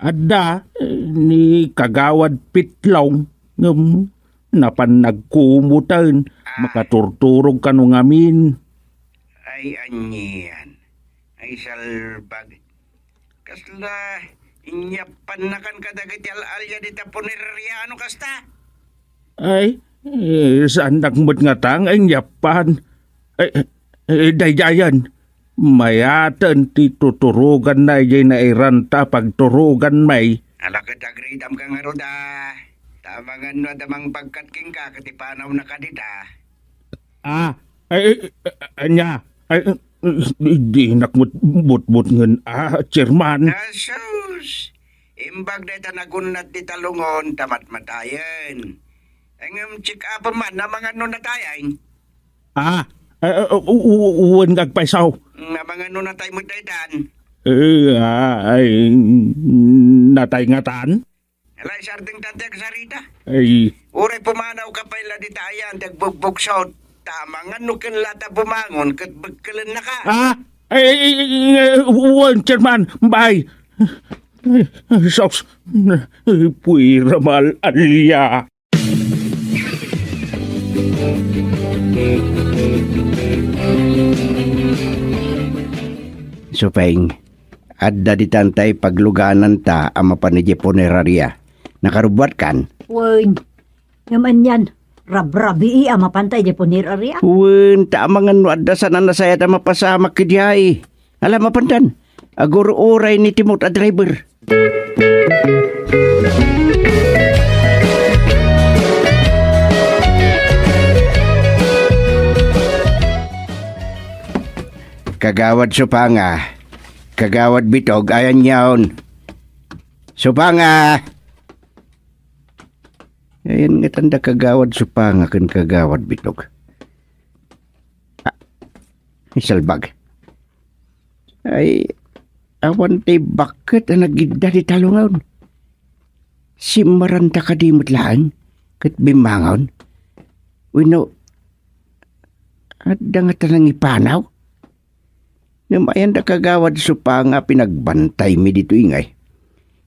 Adda, eh, ni Kagawad Pitlong, ngem napan nagkumutan, ah, makaturturog kano ngamin. Ay, anian. Ay, salbag. Kasla inyappannakan kadagiti al-alia dita punerariano kasta? Ay, eh, saannak met ngata nga inyappan. Ay, eh, daydayan, mayaten ti tuturoganna idiay nairanta pagturogan, may. Ala ket agritam ka ngarud a. Ta amangan no adda mangbagkat kenka ket ipanawnaka dita. Ah, ay, ay, ay, ania? Ay, ay, dinak met butbutngen, ah, Chairman. Asus! Imbag dayta nagunnat dita lungon ta matmatayen. Ngem check-upem man amangan no natayen. Ah, eh, eh, u-, u-, wen nga agpayso. Amangan no natay met daytan. Eh, ah, ay, natay ngatan? Ala, isardengtan ti agsarita. Ay. Uray pumanawka pay la dita ayan ti agbugbugsot. Ta amangan no ken la ta bumangon ket bekkelennaka. Ah? Ay, ay, ay, ay, wen, Chairman, bay. Ay, ay, sus. Ay, puwera mal-alia. Supeng, adda ditan tay paglugananta a mapan idiay puneraria. Nakarubbuatkan? Wen, ngem anian, rabrabii a mapanta idiay puneraria? Wen, ta amangan no adda saan a nasayaat a mapasamak idiay. Ala, mapandan. Agur-uray ni Timot a driver. Kagawad Supanga, Kagawad Bitog, ayan yaon. Supanga! Ayan nga tanda Kagawad Supanga ken Kagawad Bitog. Ah, isalbag. Ay, awan ti bakket a nagidda ti talungon. Simmaranta kadi met laeng ket bimmangon? Wenno, adda ngata nangipanaw? Ngem ayan da Kagawad Supanga pinagbantaymi ditoy ngay.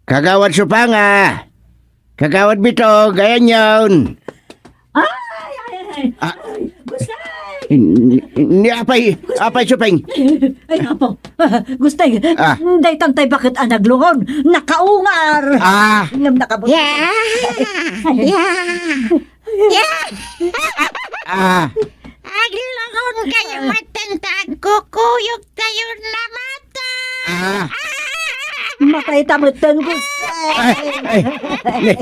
Kagawad Supanga! Kagawad Bitog, ayan yaon! Ay, ay, ay, ay. Ah. Ay, Gustay! Ni, ni apay, apay Supeng? Ay, apo. Ah, Gustay, ah, daytan tay bakket a naglungon. Nakaungar. Ah. Ngem nakabut-. Yeah! Yeah! Yeah! Ah. Aglungon kayo, ah, matan ta agkukuyog tayo na mata. Ah. Ah. Matay ta metten, Gustay. Ay, ay, ne,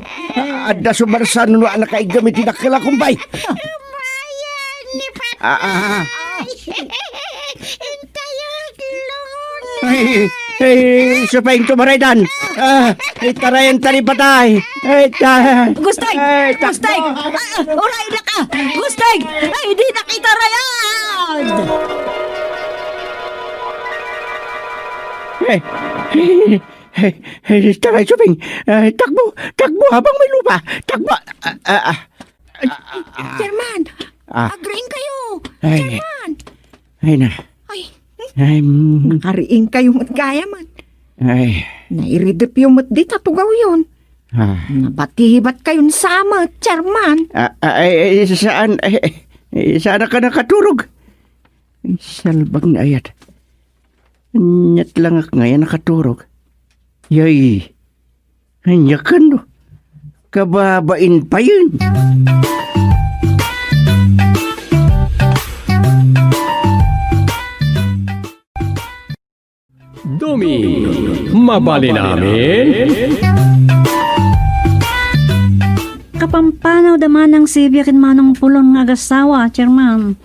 adda sumarsan no anak ay gamit ti dakkel a kumbay. Kumayan ni patay. Ah, ah, ah. Intayo aglungon. Ay, ay, siya pa yung tumaraydan. Ah, itarayan ta ni patay. Ay, ta-, Gustay! Ay, takbo! Gustay! Ah, ah, uray na ka! Gustay! Ay, di na kita rayan! Ay, ay, ay, ay, taray, Suping. Ay, takbo! Takbo habang may lupa! Takbo! Ah, ah, ah. Ay, Chairman! Ah. Agriing kayo! Ay. Chairman! Ay na. Ay. Ay, mm. Nakariing kayo met gayam. Ay. Nairidep yo met dita tugawyon. Ah. Nabatibat kayon sa met, Chairman. Ah, ah, ay, ay, saan, ay, ay, saan ka nakaturog? Ay, salbag nga ayat. Aniat langak nga ya nakaturog. Yay. Ania kano? Kababain pa yun. Dumi, mabalin amin? Kapampanaw da Manang Sylvia ken Manang Pulon nga agasawa, Chairman.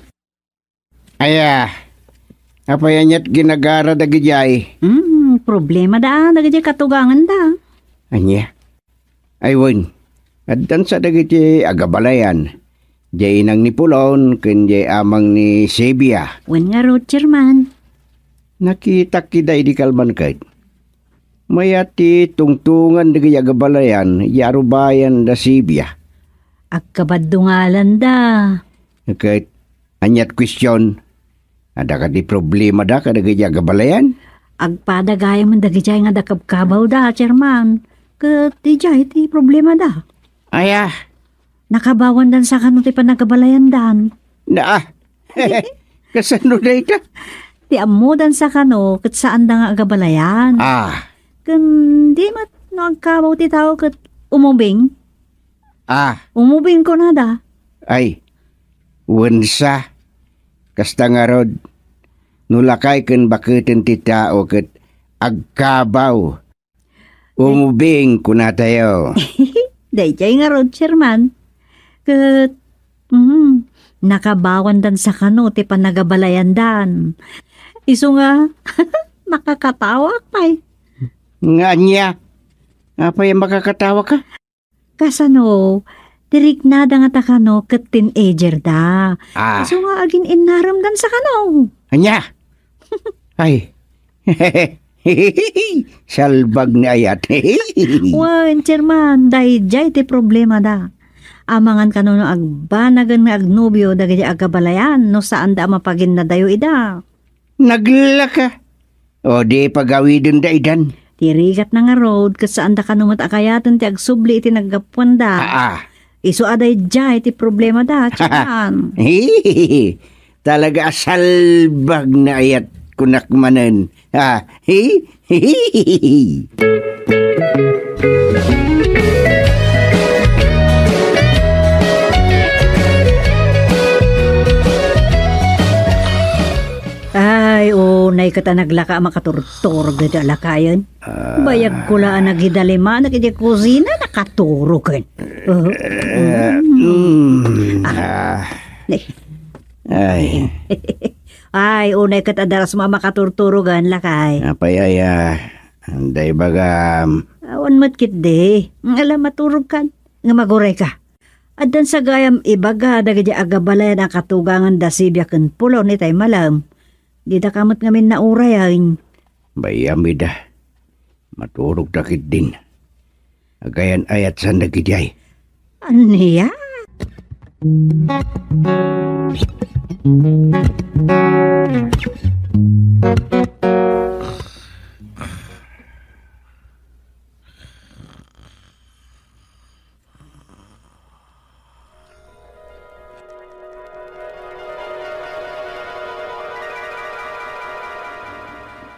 Aya, Apay aniat ginagara dagidiay? Hmm, problema da, dagidiay katuganganda. Ania? Ay wen, addansa dagiti agabalayan. Diay inang ni Pulon ken diay amang ni Sebia. Wen ngarud, Chairman. Nakitak ida idi kalman ket. Mayat ti tungtungan dagiti agabalayan, ya arubayan da Sebia. Agkabaddo ngalanda. Ket, aniat kuestion? Adda kadi problema da kadagiti agabalayan? Agpada gayam dagiti nga adda kabkabawda, Chairman. Ket idiay ti problema da. Aya? Nakabawandan sa kano ti panagabalayandan. Na, ah. Kasano dayta? Ti ammodan sa kano, ket saanda nga agabalayan. Ah. Ken di met no agkabaw ti tao ket umubing. Ah. Umubing kunada. Ay, wensa. Kasta ngarud, no lakay ken baketen ti tao ket agkabaw. Umubing, kunatayo. Daydiay ngarud, Chairman. Ket, mhm, nakabawandan sa kano ti panagabalayandan. Isu nga, nakakatawak pay. Nga ania? Apay a makakatawak ka? Kasano, ti riknada nga ta kano ket teenager da. Ah. Isu nga agin-innaremdan sa kano. Ania? Ay. Salbag ni ayat. Wen, Chairman, daydiay ti problema da. Amangan kano no agbanagen nga agnobio dagiti agabalayan no saanda a mapaginnadayo ida. Naglaka. O di pagawiden da idan. Ti rigat na ngarud, ket saanda kano met a kayaten ti agsubli iti naggapuanda. Aa. Isu a daydiay ti problema da, Chairman. Talaga a salbag na ayat kunak manen. Ha? Ay, unay ket a naglaka a makaturturog dayta a lakayen. Ah. Bayag ko la a nagidalimanak iti kusina, nakaturogen. Uh, Eh, mm. mm, Ah. ah. Ay. Ay, unay ket a darasmo a makaturturogen, lakay. Apay aya, anda ibagam? Awan met ketdi. Ala, maturogkan. Nga magurayka. Addan sa gayam ibaga dagiti agabalayan a katugangan da Sibia ken Pulon itay malem. Didaka met ngamin naurayen. Bayam ida. Maturogda ketdin. Agayan-ayat saan dagidiay. Ania?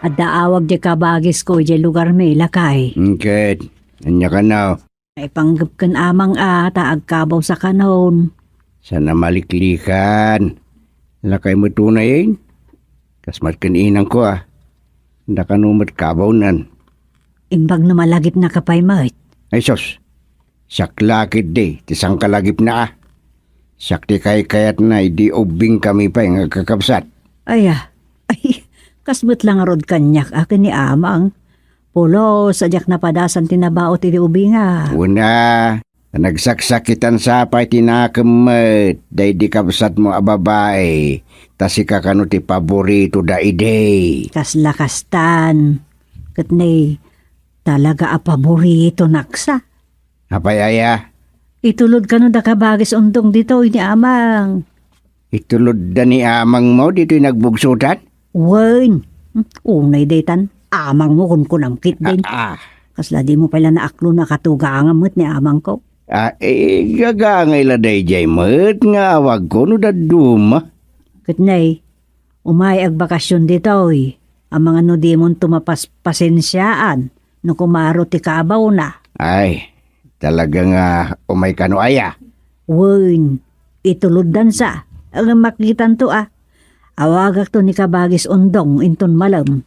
Adda awag diay kabagisko idiay lugarmi, lakay. Ket, ania kano? Maipanggep ken amang a ta agkabaw sa kanon. Saan a maliklikan. Lakay met unayen. Kas met ken inangko a. Dakano met kabawnan. Imbag no malagipnaka pay met. Ay sus, siak la ketdi ti sangkalagipna a. Siak ti kaykayatna idi ubbingkami pay nga agkakabsat. Aya, ay, kas met la ngarud kaniak a ken ni Amang. Pulos a diak napadasan ti nabaut idi ubinga. Una, nagsaksakitan sa pay ti nakem met daydi kabsatmo a babai, ta sika kano ti paborito da idi. Kasla kastan. Ket ne, talaga a paborito naksa. Apay aya? Itulod kano da kabagis Undong ditoy ni Amang. Itulod da ni Amangmo ditoy nagbugsotan? Wen, unay daytan, Amangmo kunkunam ketdin. Ah, ah. Kasla dimo pay la naaklo a katugangam met ni Amangko. Ah, eh, gagangay la daydiay met nga awagko no dadduma. Ket ne, umay agbakasyon ditoy, amangan no dimonto mapaspasensiaan no kumaro ti kabawna. Ay, talaga nga umay kano aya? Wen, ituloddansa. Ngem makitanto a. Awagakto ni kabagis Undong inton malem.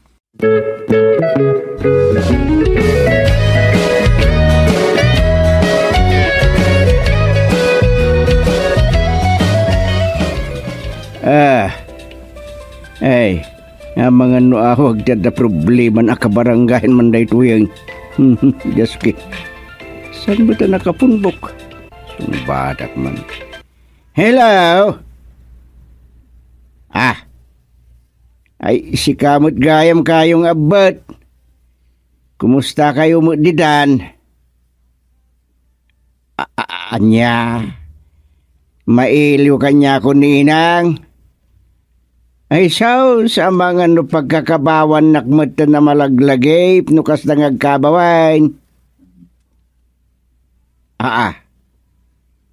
Ah. Ay. Amangan no awag ti adda problema a kabaranggayan man daytoyen. Dios ki. Saan met a nakapunbok? Sungbatak man. Hello? Ah. Ay, sika met gayam kayo nga abbet. Kumusta kayo met ditan? A-, a-, ania? Mailiw kaniakon ni Inang? Ay, sus, amangan no pagkakabawannak met a malaglagip no kasda nga agkabawan. Aa.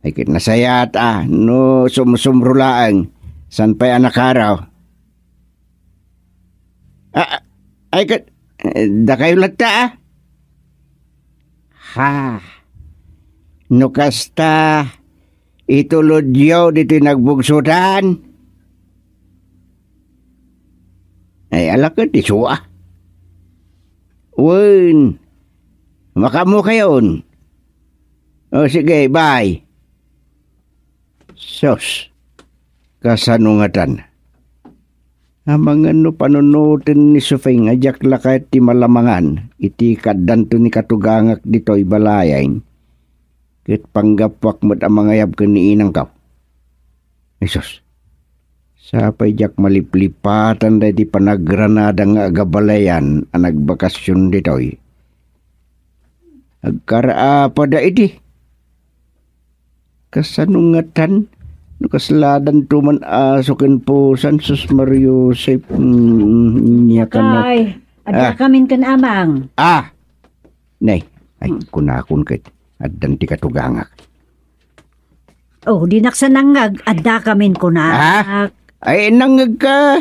Ay, ket nasayaat a no sumsumro laeng. Saan pay a nakaraw? Ah, ay, ket, eh, dakayo latta, ah. Ha. No kasta, itulodyo ditoy nagbugsotan. Ay, ala ket isu, ah. Wen, makaammo kayon. O, sige, bye. Sus, kasano ngatan? Amangan no panunoten ni Sufeng a diak la kayat ti malamangan iti kaaddanto ni katugangak ditoy balayen, ket panggapuak met a mangayab ken ni inangko. Ay sus, sapay diak maliplipatan daydi panagranada nga agabalayan a nagbakasion ditoy. Agkaraapada idi. Kasano ngatan? No kasladanto man aso ken pusan, sus, Mario Joseph, mm, nia kano? Ay, adda Ah. kamin ken amang. Ah! Nay, ay, Hmm. kunakon ket, addan ti katugangak. Oh, dinak sa nangngeg, adda kamin kunak. Ah? Ay, nangngeg ka.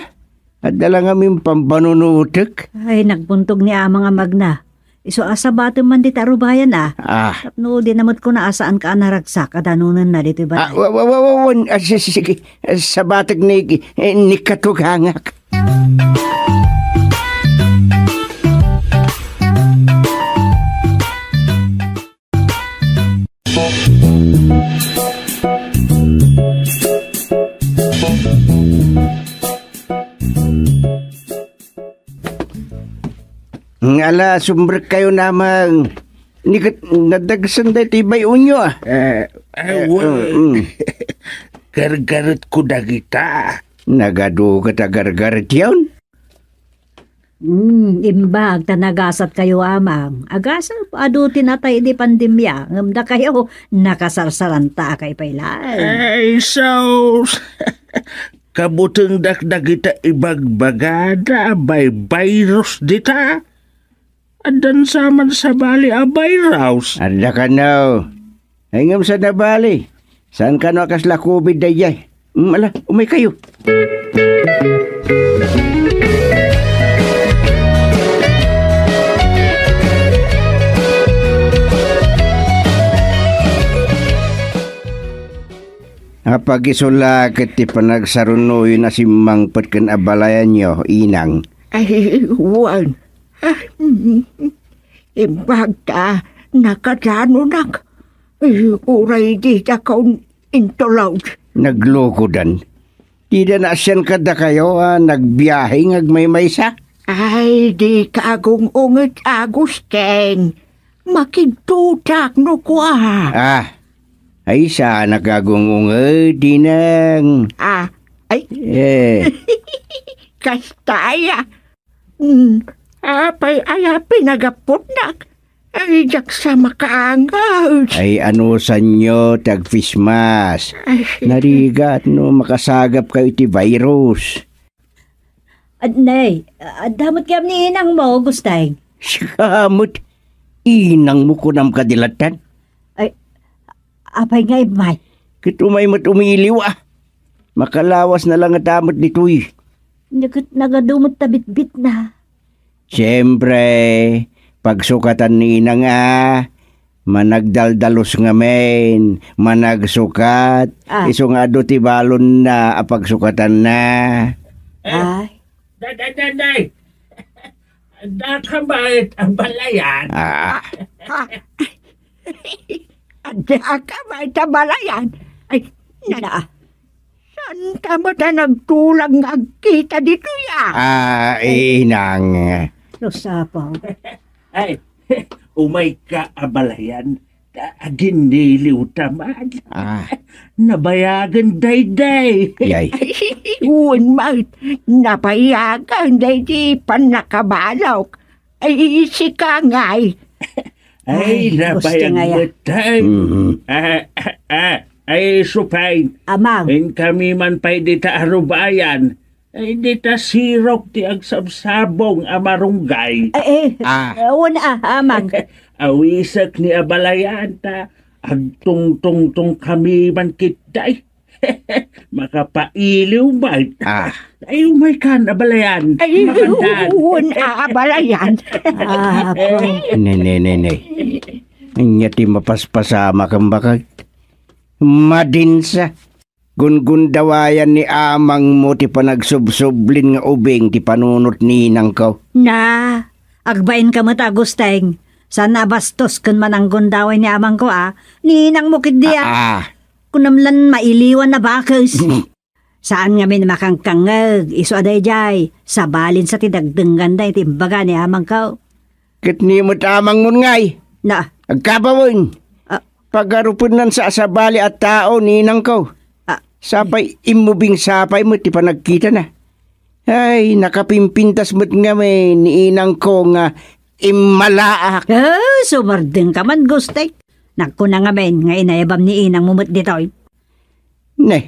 Adda la ngamin pampanunutek. Ay, nagbuntog ni amang a magna. Isu a sabatem man dita rubayan a. Ah. Tapno di na met kuna a saanka a naragsak a danonenna ditoy balay. Ah, wa, wa, wa, wa, wan. Ah, si-, si-, sige. Ah, sabatek ni, eh, ni katugangak. Ala, sumrek kayo namang. Ni ket nadagsen daytoy bay-onyo, ah. Eh, eh, Eh, well, mm, mm. Gargaretko dagita. Nagadu ket a gargaretyon? Hmm, imbag ta nagasat kayo, amang. Agasat, adu ti natay idi pandemia, ngem dakayo, nakasarsaranta a kaipaylay. Ay, sus! Kabutengdak dagita ibagbagada a bay-, virus dita. Addan sa man sabali a virus. Adda kano. Ay, ngem saan a bali? Saan kano a kasla covid daydiay? Mm, ala, umay kayo. Apag-isu la ket ti panagsarunoyon a simmangpet ken abalayanyo, Inang. Ay, wen. Ah, mm, imbag ta nakadanonak. Eh, uray didakon intulod. Naglukodan. Dida naasian kadakayo a nagbiahe nga agmaymaysa? Ay, dika agung-unget, Agustin. Makigdudak no kua. Ah, ay, saanak agung-unget, Inang. Ah, ay. Eh. Kasta aya. Hmm, apay aya pinagaputnak? Ay, diak sa makaangas. Ay, anusanyo ti agfismas? Ay. Narigat no makasagap kayo iti virus. Ad-, nay, adda met kayam ni inang mo, Gusteng. Sika met, inang mo kunam kadi lattan? Ay, apay nga immay? Ket umay met umiliw, ah. Makalawas na lang nga ta met ditoy. Ket nagadu met ta bitbitna. Siempre, pagsukatan ni inang a, managdaldalus ngamin, managsukat, Ah. isu nga adu ti balonna a pagsukatanna. Eh, Ay. da-, da-, da-, day. Adda ka met a balayan? Ah. Ha? Adda ka met a balayan? Ay, na-, Na. Anta met a nagtulag nga agkita ditoy, a? Ah, inang. Los, Apo. Ay, umayka, abalayan. Ta aginniliwta man. Ah. Nabayagen daydiay. Yay. Ay, wen met, nabayagen daydi pannakabalok. Ay, sika ngay. Ay, ay, nabayagen met, ay. Mhm. Ah, ah, ah, ay, supay. Amang. Inkami man pay dita a rubayan. Ay, dita sirok ti agsabsabong a marunggay. Eh, eh, ah, wen, a, amang. Awisek ni abalayan ta agtungtungtong kami man kitdi. Makapailiw met. Ah. Ay, umaykan, abalayan. Ay, makandan. Wen, a, abalayan. Ah, apo. Ne, ne, ne, ne. Ania ti mapaspasamak, bakit? Madinsa. Gungundawayan ni amangmo ti panagsubsublin nga ubing ti panunot ni inangko. Na, agbainka met, Agustin. Saan a bastos ken mananggundaway ni amangko, a? Ni inangmo ketdi, a? Ah, ah. Kunam lan mailiwan a bakes. Saan ngamin makangkangngeg, isu a daydiay, sabalinsa ti dagdengnganda iti imbaga ni amangko. Ket ni met amangmon ngay. Na. Agkabawen. Ah. Pagarupennansa a sabali a tao ni inangko. Ah. Sapay immubing sapay met ti panagkitana. Ay, nakapimpintas met ngamin ni inangko nga immalaak. Ah, sumardengka man, Gustek. Nagkuna ngamin nga inayabam ni inangmo met ditoy. Ne,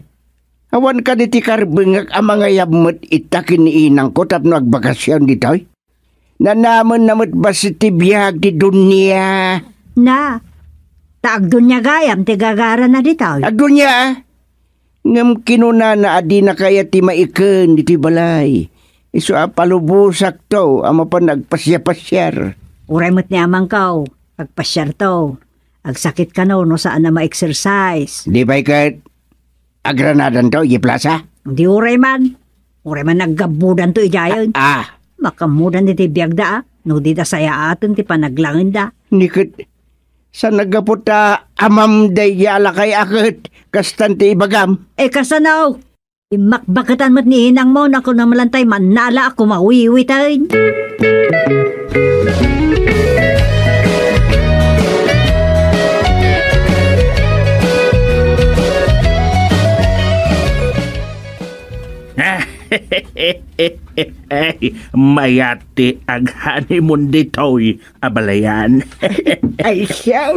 awan kadi ti karbengek a mangayab met ita ken ni inangko tapno agbakasyon ditoy? Nanamen na met bassit ti biag ti dunia. Na, ta agdunia gayam ti gagarana ditoy. Agdunia, a? Ngem kinunana a dina kayat ti maiken ditoy balay. Isu a palubosakto a mapan agpasiapasiar. Uray met ni amangko, agpasiarto. Agsakit kano no saan a ma-exercise. Di pay ket agranadanto idiay plasa? Di uray man. Uray man naggabbudanto idiayen. Ah. Makammudan iti biagda, a. No di da sayaaten ti panaglangenda. Ni ket, saan a gapu ta amam daydiay a lakay a ket kastan ti ibagam? Eh, kasano? Immakbaketan met ni inangmo, naku, namlantay mannala a kumawiwiten. Ay, mayat ti aghoneymoon ditoy, abalayan. Ay, siyaw,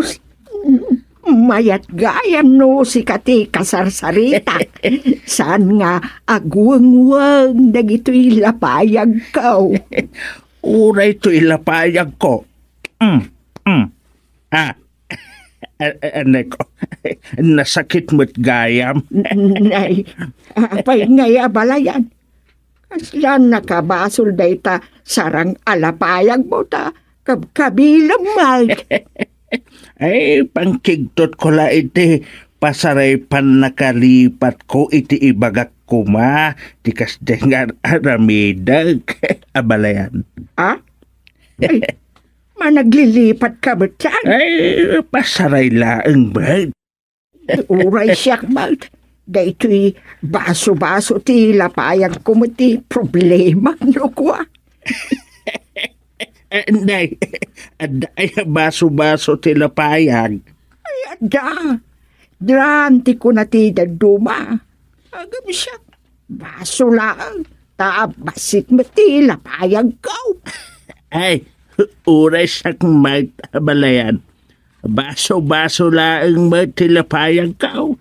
Mayat gayam no sika ti kasarsaritak. Saan nga agwengweng dagitoy lapayagko. Uray toy lapayagko. Mm, mm. Ah. A-, a-, anay ko. Nasakit met gayam. Nay, apay ngay abalayan? Kasla nakabasol dayta sarang a lapayagmo ta kabkabilem, Mike. Ay, pangkigtot ko la iti pasaray pannakalipatko iti ibagak koma ti kasdi nga aramidek. Abalayan. Ah? Ay, managlilipat ka met yan? Ay, pasaray laeng met. Uray siak met, daytoy baso-baso ti lapayagko met ti problema, no kua? Eh, nay, adda aya baso-baso ti lapayag? Ay, adda. Dram ti kuna ti dadduma. Agam siak. Baso laeng, ta bassit met ti lapayagko. Ay, uray siak met, abalayan. Baso-baso laeng met ti lapayagko.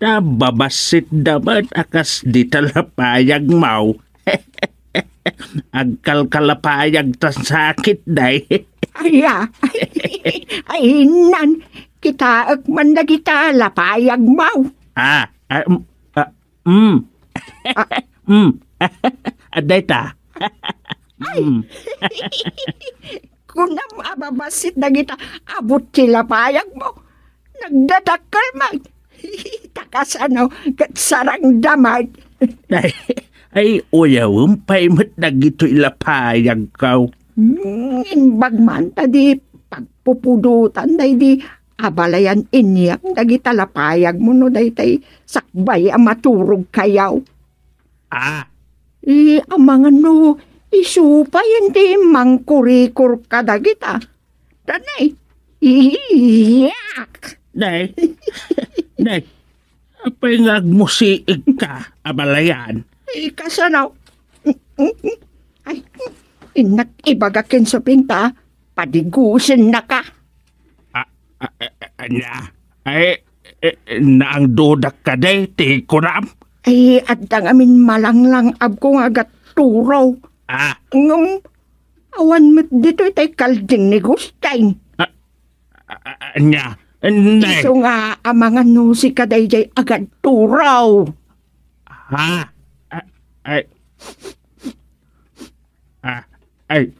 Ta babassitda met a kas dita lapayagmo. Agkalkalapayag ta sakit, day. Aya, ay, ay, nan, kitaek man dagita lapayagmo. Ah, ah, mm, ah, Mm. Ah. Mm. Adda ita. Ay. Mm. Kunam a babassit dagita abut ti lapayagmo. Nagdadakkel met. Ta kasano ket sarangda met. Ay, ay, uyawem pay met dagitoy lapayagko. Mm, imbag man ta di pagpupudotan daydi abalayan inyam dagita lapayagmo no daytay sakbay a maturogkayo. Ah. Eh, amangan no, isu pay ti mangkurikor kadagita. Danay. Iyak! Nay. Nay. Apay nga agmusiig ka, abalayan? Eh, kasano? Ay, innak ibaga ken Suping ta, padigusen na ka. Ah, ah, ah, ah, anya? Ay, eh, eh, naangdudak kadi ti kunam? Ay, adda ngamin malanglang-abko nga agaturaw. Ah. Ngem, awan met ditoy tay kalding ni Gusting. Ah, ah, ah, anya? Nay. Isu nga amangan no sika daydiay agaturaw. Ha? Ah, ay. Ah, ay.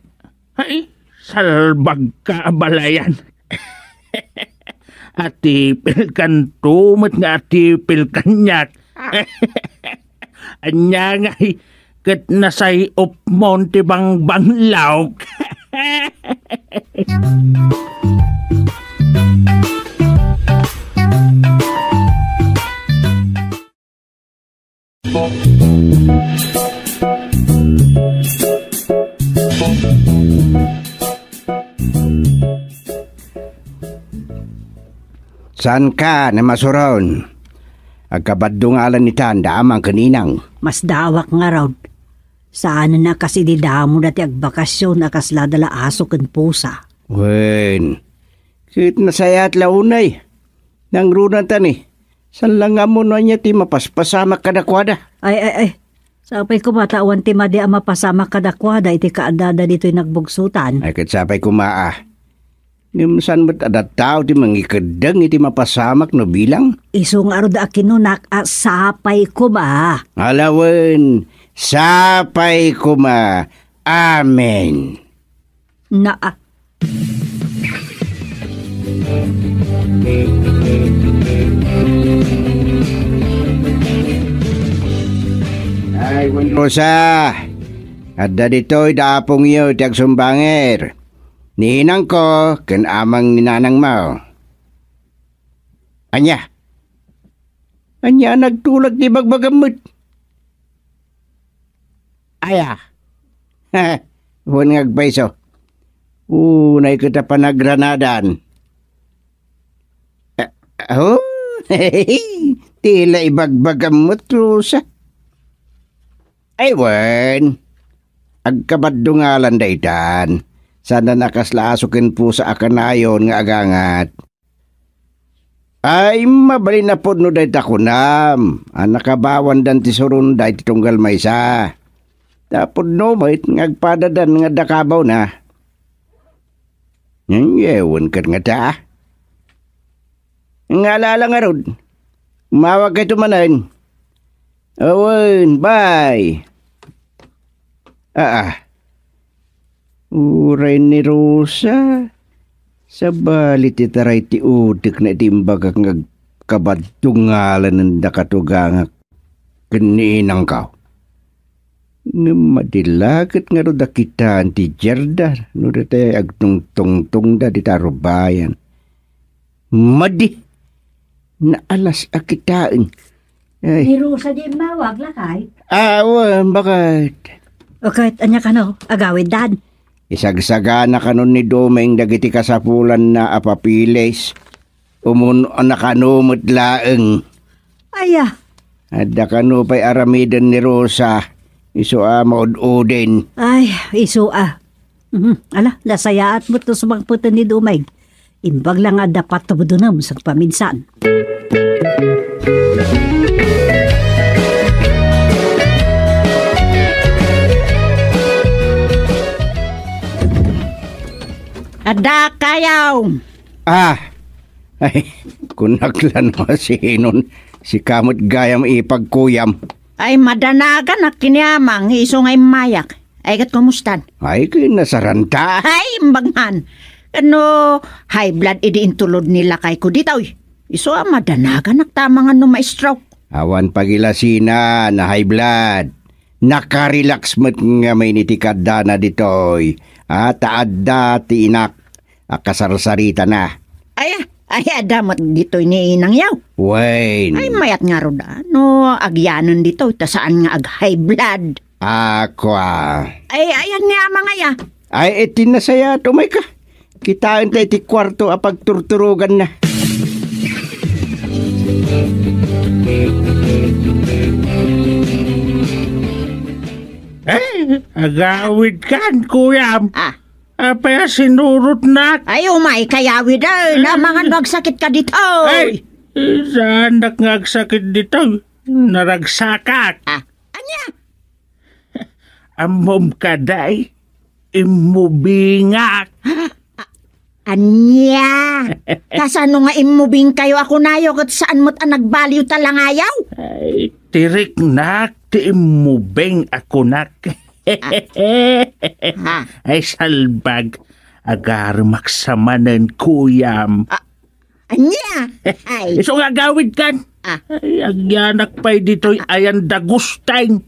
Ay, salbag ka, abalayan. Atipil kanto met nga atipil kaniak. Anya ngay, ket nasay-opmon ti bangbanglaw. Saan ka, namasuron? Agkabaddungalan itan da amang ken inang. Masdaawak ngarud. Saanen a kas idi damo dati agbakasyon a kasla da la aso ken pusa. Wen, ket nasayaat la unay. Nangrunanta ni, saan la nga ammo no ania ti mapaspasamak kadakuada. Ay, ay, ay. Sapay koma ta awan ti madi a mapasamak kadakuada iti kaaddada ditoy nagbugsotan. Ay, ket sapay koma a. Ngem saan met a tattao ti mangikeddeng iti mapasamak no bilang? Isu ngarud a kinunak a sapay koma. Ala wen, sapay koma. Amen. Naa. Ay, wen Rosa, adda ditoy da apongyo ti agsumbanger. Ni inangko ken amang ni nanangmo. Ania? Ania a nagtulag ti bagbagam met? Aya. Wen nga agpayso. Unay ket a panagranadan. Ah, oh, ti la ibagbagam met, Rosa. Ay, wen. Agkabaddungalan daytan. Saan a kasla aso ken pusa a kanayon nga agangat. Ay, mabalin a pudno dayta kunam, a nakabawandan ti suronda iti tunggal maysa. Ta pudno met nga agpadadan nga adda kabawna. Ngem wen ket ngata. Nga ala-ala ngarud, umawagkayto manen. Awen, bye. Aa. Uray ni Rosa, sabali ti taray ti utekna iti imbagak nga agkabaddungalanen da katugangak ken ni inangko. Ngem madi la ket ngarud a kitaan ti Gerda no datay agtungtungtongda dita rubayan. Madi! Naalas a kitaen. Ay. Ni Rosa di immawag, lakay? Awan, baket. O ket, ania kano, agawiddan? Isagsagana kanon ni Doming dagiti kasapulanna a papiles. Umun-una kano met laeng. Aya. Adda kano pay aramiden ni Rosa. Isu a maud-uden. Ay, isu a. Mhm. Ala, nasayaat met no sumangpeten ni Dumay. Imbag la nga adda patubdonem sagpaminsan. Adda kayaw. Ah, ay, kunak la no sinon, sika met gayam ipagkuyam. Ay, madanaganak ken ni Amang, isu nga immayak. Ay, ket kumustan? Ay, kinasaranta. Ay, imbag man. Kano, high blood idi intulod ni lakayko ditoy. Isu a madanaganak ta amangan no ma-stroke. Awan pagilasinan a high blood. Nakarelax met ngamin iti kaddana ditoy. A, ta adda ti inak a kasarsaritana. Aya, Ay, adda met ditoy ni Inang Yaw. Wen. Ay, mayat ngarud, a, no agyanen ditoy, ta saan nga ag-high blood. Ako, a. Ay, ayan ni Amang aya. Ay, iti nasayaat, umayka. Kitaenta iti kuarto a pagturturoganna. Eh, agawidkan, kuyam. A. Apay a sinurotnak? Ay, umayka, yawid, a. Amangan no agsakitka ditoy. Ay, saannak nga agsakit ditoy. Naragsakak. A, ania? Ammom kadi, immubingak. A-, ania? Kasano nga immubingkayo a kunayo ket saan met a nagbaliw ta langayaw? Ay, ti riknak ti immubing a kunak. A. Ay, salbag, agaremak sa manen, kuyam. A, ania? Ay. Isu nga agawidkan. A. Ay, agyanak pay ditoy ayan da Gusteng.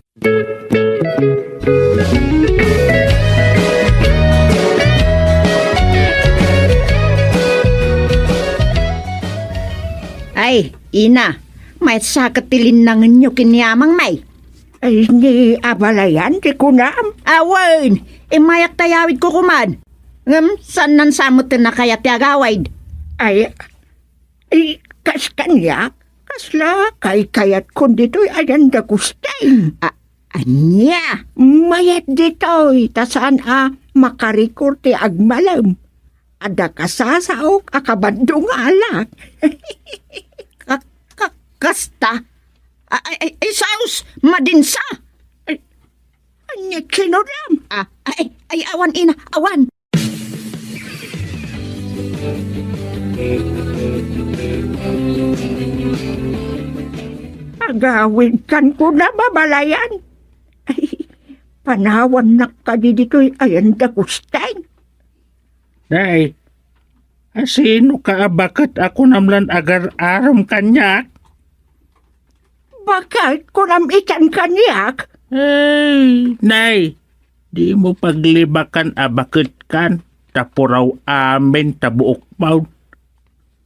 Ay, ina, maysa ket ti linnangenyo ken ni Amang, may. Ay, ni abalayan ti kunam? Awen, immayak ta yawidko koman. Ngem, saan sa met ti nakayat ti agawid? Ay, Ay, kas kaniak, kasla kaykayatkon ditoy ayan da Gusteng. A, ania? Mayat ditoy, ta saan a makarikor ti agmalem. Adda kasasaok a kabando nga alak. Ka-, ka-, kasta? A-, ay, ay, ay, saos, madinsa! Ay, ania kinunam? A, ay, ay, awan, ina, awan. Agawidkan kunam, abalayan. Ay, panawannak kadi ditoy ayan da Gusteng. Nay, asinoka a baket a kunam lan agar-arem kaniak? Baket, kunam itan kaniak? Ay, nay, dimo paglibakan a baketkan, ta puraw amin ta buok mawn.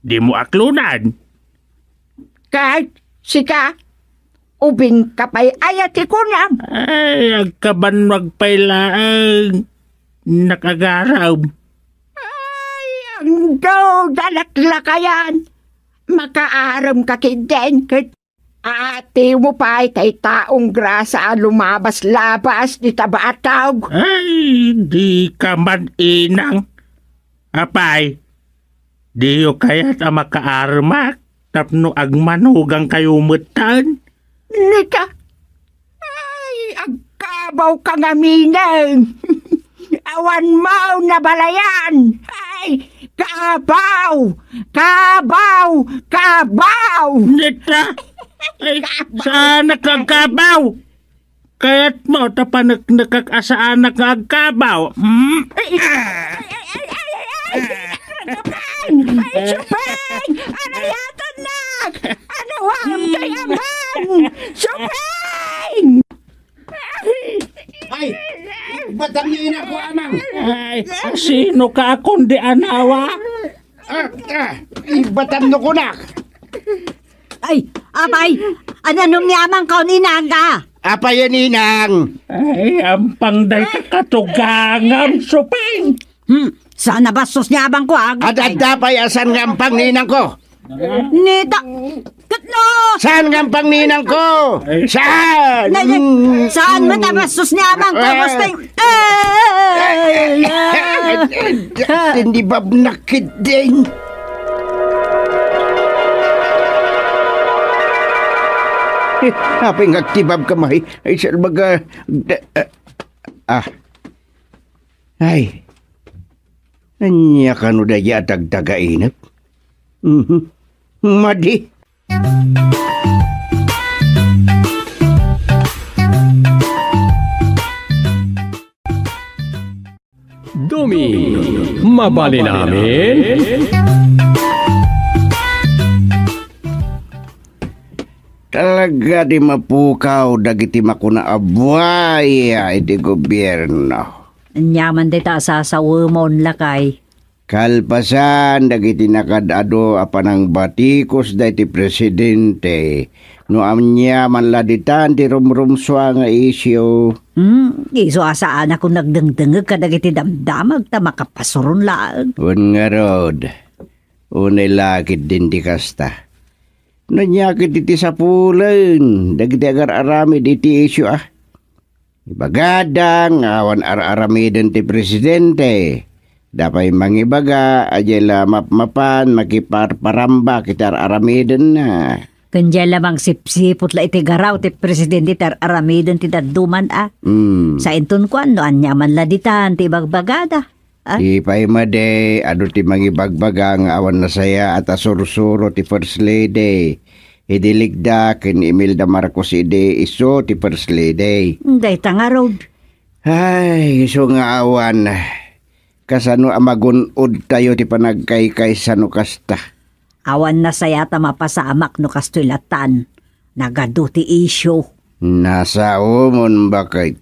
Dimo aklonan. Ket sika, ubingka pay aya ti kunam? Ay, agkabanwag pay laeng. Nakagarem. Ay, ang dalaklakayan. Makaarem ka ketdin, ket Atimo pay tay taong grasa a lumabas-labas dita batog. Ay, dika man, inang. Apay, diyo kayat a makaaremak tapno agmanugangkayo metten? Nita, ay, agkabawka ngamin. Awan maw nabalayan. Ay, kabaw! Kabaw! Kabaw! Nita! Ay, saanak nga agkabaw? Kayatmo ta paneknekak a saanak nga agkabaw? Hmm? Ay, ay, ay, ay, ay, ay, ay, ay, ay, Supeng! Anayatannak! Anawam kay Amang! Supeng! Ay, batam ni inako, Amang. Ay, sino ka kundi anawa? Ah, ah, ibatam no kunak. Ay, apay, ananom ni Amang kaon inang ka? Apay, ninang. Ay, ampang day kakatugangam, Supeng. Hmm, saan nabastos ni Amang ko, ah? Adda pay a saan nga ampang ninang ko. Nita, ket no? Saan nga ampang ninang ko? Saan? Nay, saan met a bastos ni Amang ko? Ay. Basta yung, ay, ay, ay. Tinibabnak ketdin. Apay nga agtibabka, may? Ay, salbaga, da-, ah, ah. Ay, ania kano daydi a tagtagainep? Mhm. Madi. Dumi, mabalin amin. Talaga ti mapukaw dagiti makuna a buaya iti gobierno. Aniaman dayta a sasawemon, lakay. Kalpasan dagiti nakaad-adu a panangbatikos daytoy presidente, no ania man la ditan ti rumrumsua nga isyu. Hmm, isu a saanakon nagdengdengngeg kadagiti damdamag ta makapasuron laeng. Wen ngarud, unay la ketdin ti kasta. No ania ketdi ti sapulen dagiti agar-aramid iti isyu a? Ibagada nga awan ar-aramiden ti presidente. Dapay mangibaga a diay la mapmapan makiparparambak iti ar-aramidenna. Ken diay la mangsipsiput la iti garaw ti presidente ti ar-aramiden ti dadduma a. Mm. Sainton kuan no ania man la ditan ti ibagbagada. Ah? Di pay madi, adu ti mangibagbaga nga awan nasayaat a sursuro ti First Lady. Idi Ligda ken Imelda Marcos idi isu ti First Lady. Dayta ngarud. Ay, isu nga awan. Kasano a magun-od tayo ti panagkaykaysa no kasta? Awan nasayaat a mapasamak no kastoy latan. Nagadu ti isyu. Nasaomon baket.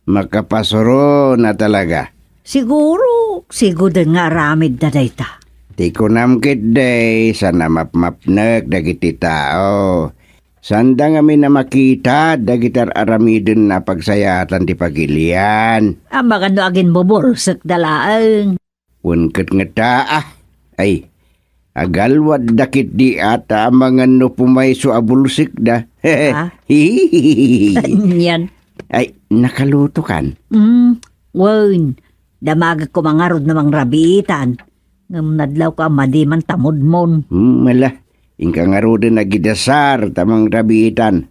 Makapasuron a talaga. Siguro, siguden nga aramidda dayta. Ti kunam ketdi, saan a mapmapnek dagiti tao. Saanda ngamin a makita dagiti ar-aramiden a pagsayaatan ti pagilian. Amangan no aginbubulsekda laeng. Wen ket ngata, ah. Ay, agalwadda ketdi a ta amangan no pumayso a bulsekda. Ah? Nian. Ay, nakalutokan? Mm, wen, damagek koma ngarud no mangrabiitan. Ngem nadlawko a madi man tamudmon. Hmm, ala, inka ngaruden a gidasar ta mangrabiitan.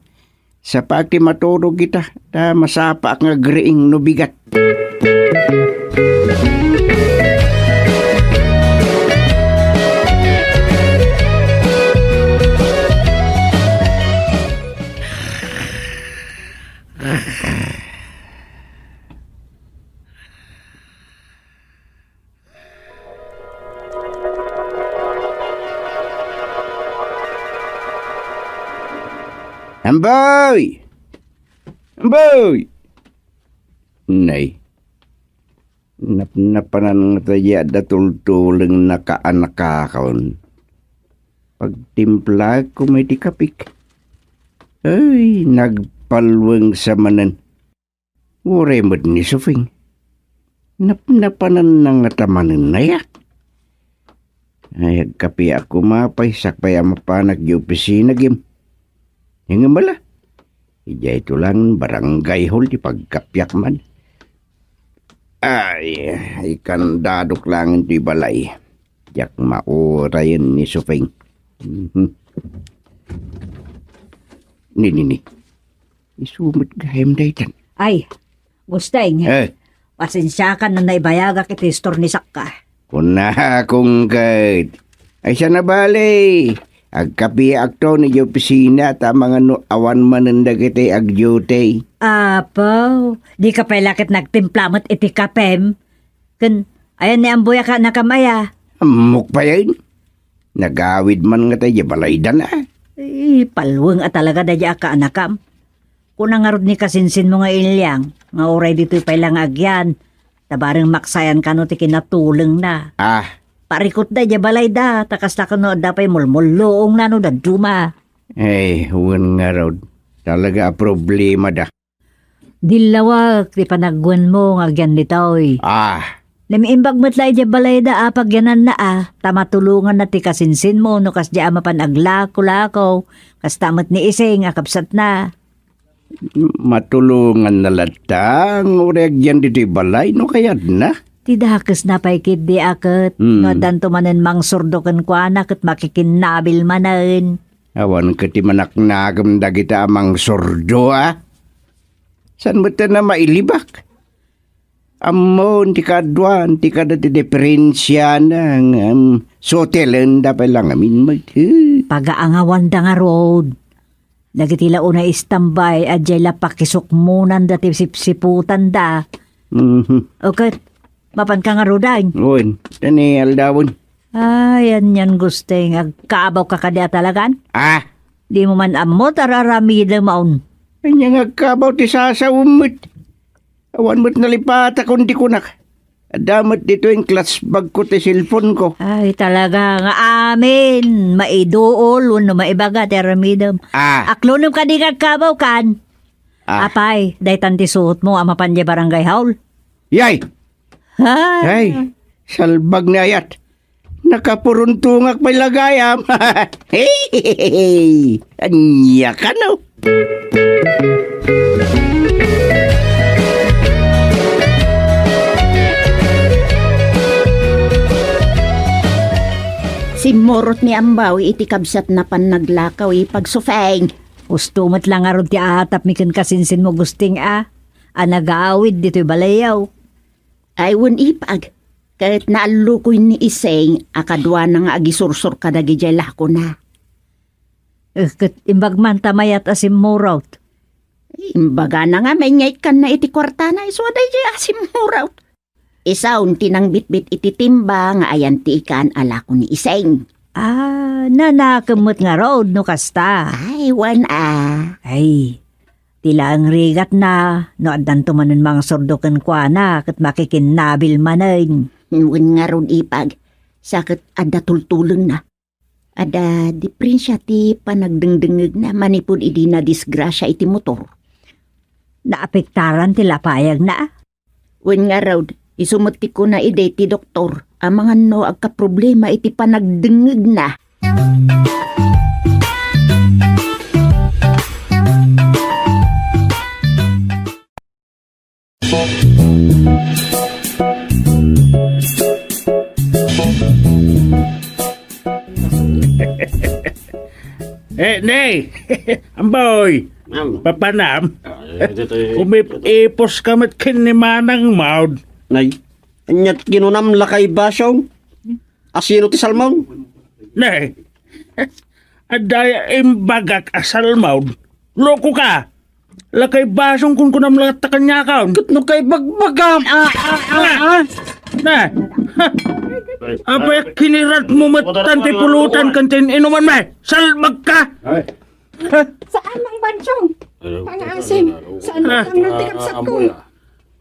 Sapaak ti maturog ita, ta masapaak nga agriing no bigat. Amboy! Amboy! Nay, napnapanan ngata diay adda tultulengna kaanakakon. Pagtimplaek koma iti kapik. Ay, nagpalweng sa manen. Uray met ni Sufing. Napnapananna ngata manen aya? Ay, agkapiak koma pay sakbay a mapanak di opisina, Gim. Ngem ala, idiay to lang barangay hall ti pagkapiak man. Ay, ikandadok lang ti balay. Diak maurayen ni Sufing. Mhm. Ni, ni, ni. Isu met gayam daytan. Ay, Gusteng. Eh. Pasensiakan no naibayagak iti istornisakka. Kunakon ket. Ay, saan a bale. Agkapiakto idiay opisina ta amangan no awan manen dagiti agduty. Apo, dika pay la ket nagtimpla met iti kapem? Ken, ayan ni Amboy a kaanakam aya? Ammok payen. Nagawid man ngata idiay balaydan a. Eh, palweng a talaga daydiay a kaanakam. Kuna ngarud ni kasinsinmo nga Ilyang, nga uray ditoy pay la nga agyan, ta bareng maksayan kano ti kinatulengna. Ah. Parikutda idiay balayda, ta kasta kano adda pay mulmulluongna no dadduma. Eh, wen ngarud. Talaga a problemada. Dillawak ti panagwenmo nga agyan ditoy. Ah. Naimbag met la idiay balayda a pagyananna a, ta matulonganna ti kasinsinmo no kasdiay a mapan aglako-lako, kasta met ni Ising a kabsatna. Matulonganna latta, nga uray agyan ditoy balay no kayatna. Ti dakesna pay ketdi a ket, Hmm. no addanto manen mangsurdo kenkuana ket makikinnabil manen. Awan ket ti manaknakam dagita a mangsurdo a. Saan met a mailibak? Ammon ti kaaduan, ti kada ti diferensiana, ngem sutelenda pay la ngamin met. Pagaangawanda ngarud. Dagiti la unay istambay, a diay la pakisukmonanda ti sipsiputanda. Mhm. O ket, mapanka ngaruden? Wen, ta ni aldawen. Ay, anian, Gusteng, agkabawka kadi a talagan? Ah? Dimo man ammo ti ar-aramidem, aun. Ania nga agkabaw ti sasawem met? Awan met nalipatakon ti kunak. Adda met ditoy ing clutch bag ko ti cellphone ko. Ay, talaga nga amin. Maiduol, wenno maibaga ti aramidem. Ah. Aklonem kadi nga agkabaw kan. Ah. Apay, daytan ti suot mo a mapan diay barangay hall? Yay! Ay. Ay, salbag ni ayat. Nakapuruntungak pay la gayam. Ania kano? Simmurot ni Ambaw iti kabsatna pannaglakaw, Ipag Sufeng. Usto met la ngarud ti aatapmi ken kasinsinmo, Gusting, a, a nagaawid ditoy balayyo. Ay, wen, Ipag, ket naallukoy ni Iseng a kaduana nga agisursor kadagidiay lakona. Eh, ket imbag man ta mayat a simmurot. Imbagana nga mengngaitkanna iti kuartana, isu a daydiay a simmurot. Isaon ti nangbitbit iti timba nga ayan ti ikan a lako ni Iseng. Ah, nanakem met ngarud no kasta. Ay, wen a. Ay, ti laeng rigatna, no addanto manen mangsurdo kenkuana, ket makikinnabil manen. Wen ngarud, Ipag, sa ket adda tultulengna. Adda diperensia ti panagdengdengngegna manipud idi nadisgrasia iti motor. Naapektaran ti lapayagna, a? Wen ngarud, isu met ti kuna idi ti doktor, amangan no agkaproblema iti panagdengngegna. Eh, ne! Amboy! Ma'am. Papanam? Ah, eh, dito, eh, Umip-ipos ka met ken ni Manang Maud. Nay, ania't kinunam, lakay Basong? Asino ti salmon? Ne! Adda imbagak a salmon. Loko ka! Lakay Basong kunkunam latta kaniakon. Ket no kay bagbagam, ah, ah, ah, ah. Na. Apay, kinirat mo met tan ti pulutan ken ti inuman, me. Salbag ka. Ay. Saan, Mang Bansong? Pangaasim. Saan, ah, ang natikapsat ko?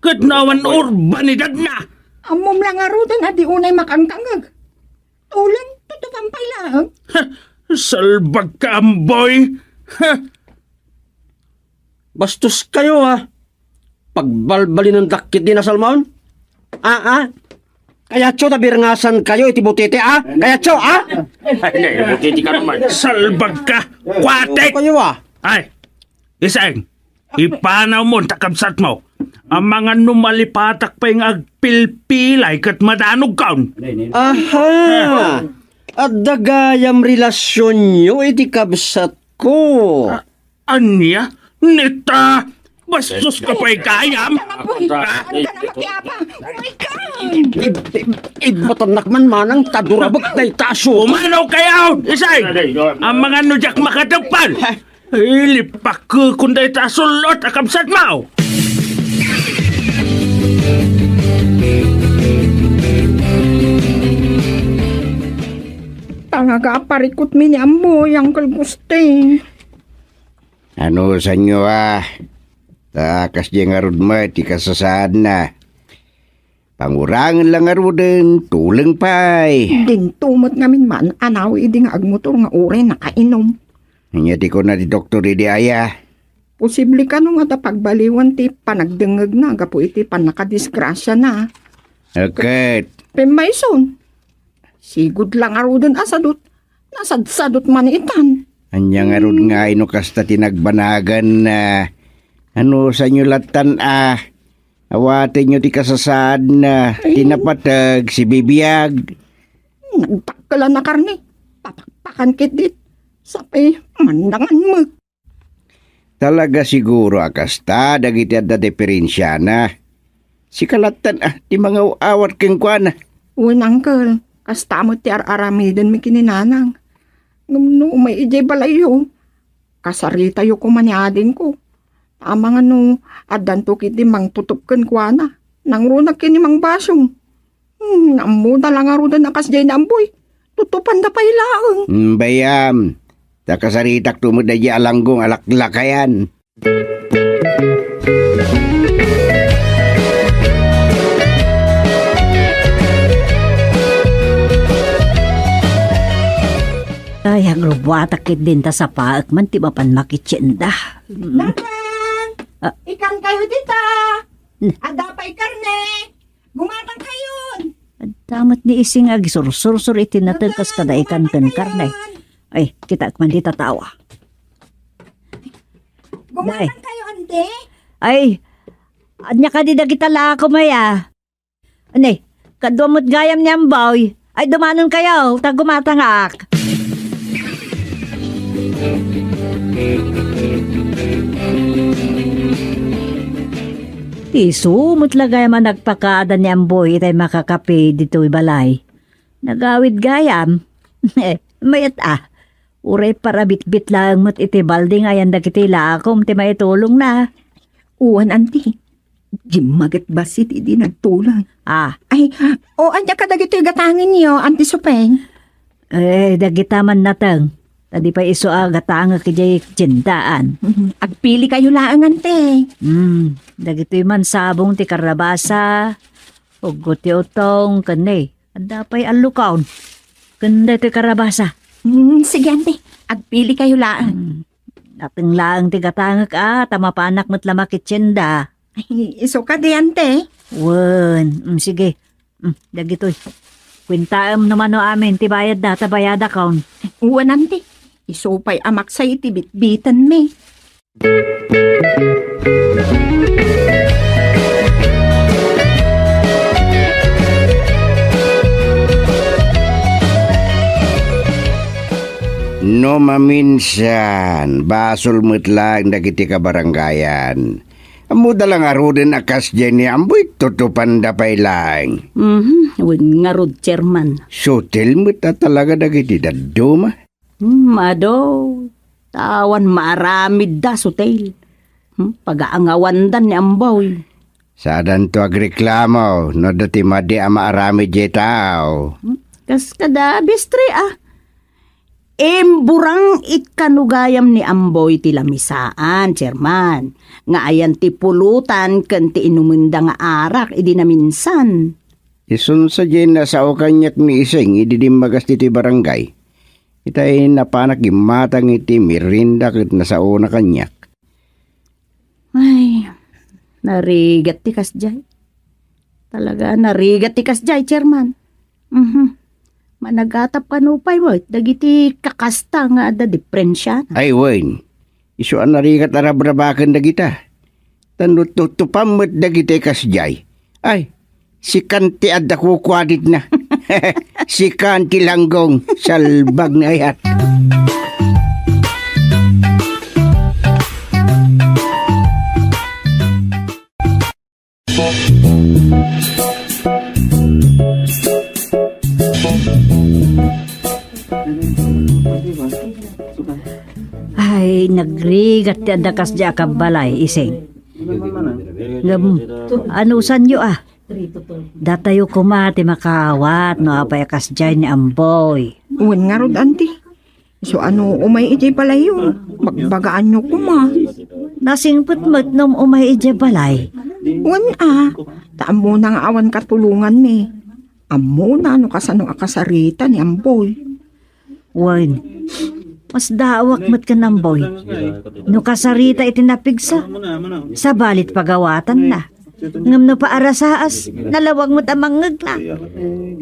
Ket no awan urbanidad na. Ammom la ngaruden a di unay makangkangeg. Tuleng, tutupan pay laeng. Ha! Salbag ka, Amboy! Ha! Bastos kayo, ha? Pagbalbalinendak ketdi a salmon? Ah, ah? Kayatyo ta birngasan kayo iti butete, ah? Kayatyo, ah? Ay, nay, butete ka naman. Salbag ka! Kwatek! Kayo, ah? Ay, Iseng, ipanawmo ta kabsatmo. Amangan no malipatak pay nga agpilpilay ket madanogkon. Aha! Adda gayam relasyonyo iti kabsatko. A-, ania? Neta, bastos ka pay gayam. Ib-, ib-, ibbatannak man manang ta durabek dayta a suot. Umano kayo, Iseng? Amangan no diak makateppan. Ay, lipak kun dayta a sul-ot a kabsatmo. Talaga a parikutmi ni Amboy, Uncle Gusting. Anusanyo, a? Ta kasdiay ngarud met ti kasasaadna. Pangurangen la ngaruden, tuleng pay. Dinto met ngamin man a naw idi nga agmotor nga uray nakainom. Ania ti kuna ti doktor idi aya? Posible kano nga adda pagbaliwan ti panagdengngegna gapu iti pannakadisgrasiana. Ket? Pemmayson. Sigud la ngaruden a sadut. Nasadsadot man itan. Ania ngarud nga no kasta ti nagbanaganna? Anusanyo lattan a? Awatenyo ti kasasaadna, ti napateg, sibibiag. Nagdakkel a nakarne. Papakpakan ketdit. Sapay, mandangan met. Talaga siguro a kasta dagiti adda diperensiana. Sika lattan a ti mangaw-awat kenkuana. Wen, uncle, kasta met ti ar-aramidenmi ken ni nanang. Ngem no umay idiay balayyo, kasaritayo koma ni adingko. Amangan no addanto ketdi mangtutop kenkuana. Nangrunak ken ni Mang Basong. Hmm, ammona la ngaruden a kasdiay ni Amboy. Tutupanda pay laeng. Hmm, bayam. Ta kasaritakto met daydiay a langgong a laklakayan. Ay, agrubbuatak ketdin ta sapaek man ti mapan makitienda. Nathan! Ah. Ikan kayo dita! N- Adda pay karne! Gumatang kayon! Adda met ni Ising agsursursor iti nateg kas kada ikan ken karne. Ay, kitaek man dita tawa. Gumatang kayo, ante? Ay, ania kadi dagita lako, Maya? Ani, kadua met gayam ni Amboy. Ay, dumanon kayo, ta gumatangak. Isu met la gayam a nagpakaada ni Amboy itay makakape ditoy balay. Nagawid gayam. Mayat a. Uray parabitbit laeng met iti balde nga ayan dagiti lakom ti maitulongna. Wen, anti. Dimmaget bassit idi nagtulong. Ah. Ay, o, ania kadagitoy gatangenyo, Anti Supeng? Eh, dagita man nateng. Ta di pay isu a gatangek idiay tiendaan. Mhm. Agpili kayo laeng, ante. Hmm, dagitoy man sabong ti karabasa, uggo ti utong, ken ni, adda pay allukaw. Ken daytoy karabasa. Hmm, sige, ante. Agpili kayo laeng. Hmm. Nateng laeng ti gatangek a, ta mapanak met la makitienda. Ay, isu kadi, ante? Wen, mm, sige. Mm, dagitoy. Kuentaem no mano amin ti bayadda, ta bayadakon. Wen, ante. Isu pay a maksay iti bitbitanmi. No maminsan, basol met laeng dagiti kabarangayan. Ammoda la ngaruden a kasdiay ni Amboy, tutupanda pay laeng. Mhm, wen ngarud, Chairman. Sutil met a talaga dagiti dadduma. Hmm, adu. Awan maaramidda, sutil. Hmm, pagaangawandan ni Amboy. Saadanto agreklamo no adda ti madi a maaramid diay tao. Hmm, kas kada bistri, ah. Imburang ikkano gayam ni Amboy ti lamisaan, Chairman, nga ayan ti pulutan ken ti inumenda nga arak idi naminsan. Isun sadiay nasao kaniak ni Iseng idi dimmagas ditoy barangay. Itay napanak gimmatang iti merienda ket nasaona kaniak. Ay, narigat ti kasdiay. Talaga, narigat ti kasdiay, Chairman. Mhm. Managatap kano pay met dagiti kakasta nga adda diferensia. Ay, wen. Isu a narigat a rabrabaken dagita. Ta no tutupam met dagiti kasdiay. Ay, sikan ti adda kukuaditna. Sikan ti langgong, salbag nga ayat. Ay, nagrigat ti adda kasdiay a kabbalay, Iseng. Ngem, anusanyo a? Datayo koma ti makaawat no apay a kasdiay ni Amboy. Wen ngarud, anti. Isu a no umay idiay balayyo, bagbagaanyo koma. Nasingpet met no umay idiay balay. Wen a, ta ammona nga awan katulonganmi. Ammona no kasano a kasarita ni Amboy. Wen, masdaawak met ken Amboy. No kasarita iti napigsa, sabali ti pagawatanna. Ngem no paarasaas, nalawag met a mangngegna.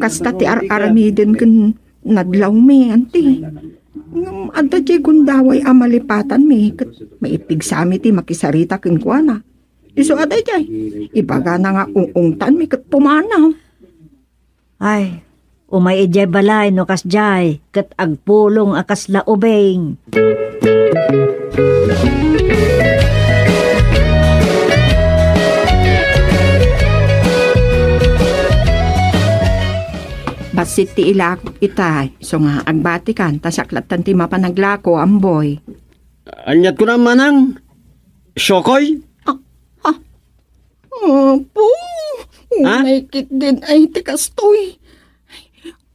Kasta ti ar-aramiden ken nadlawmi, anti. Ngem adda diay gundaway a malipatanmi ket maipigsami ti makisarita kenkuana. Isu a daydiay, ibagana nga ung-ungtanmi ket pumanaw. Ay, umay idiay balay no kasdiay ket agpulong a kasla ubing. Bassit ti ilakok itay, isu nga agbatikan, ta siak lattan ti mapan aglako, Amboy. Aniat kunam, Manang? Siokoy? Ah, ah. Apo, ha? Unay ketdin ay ti kastoy.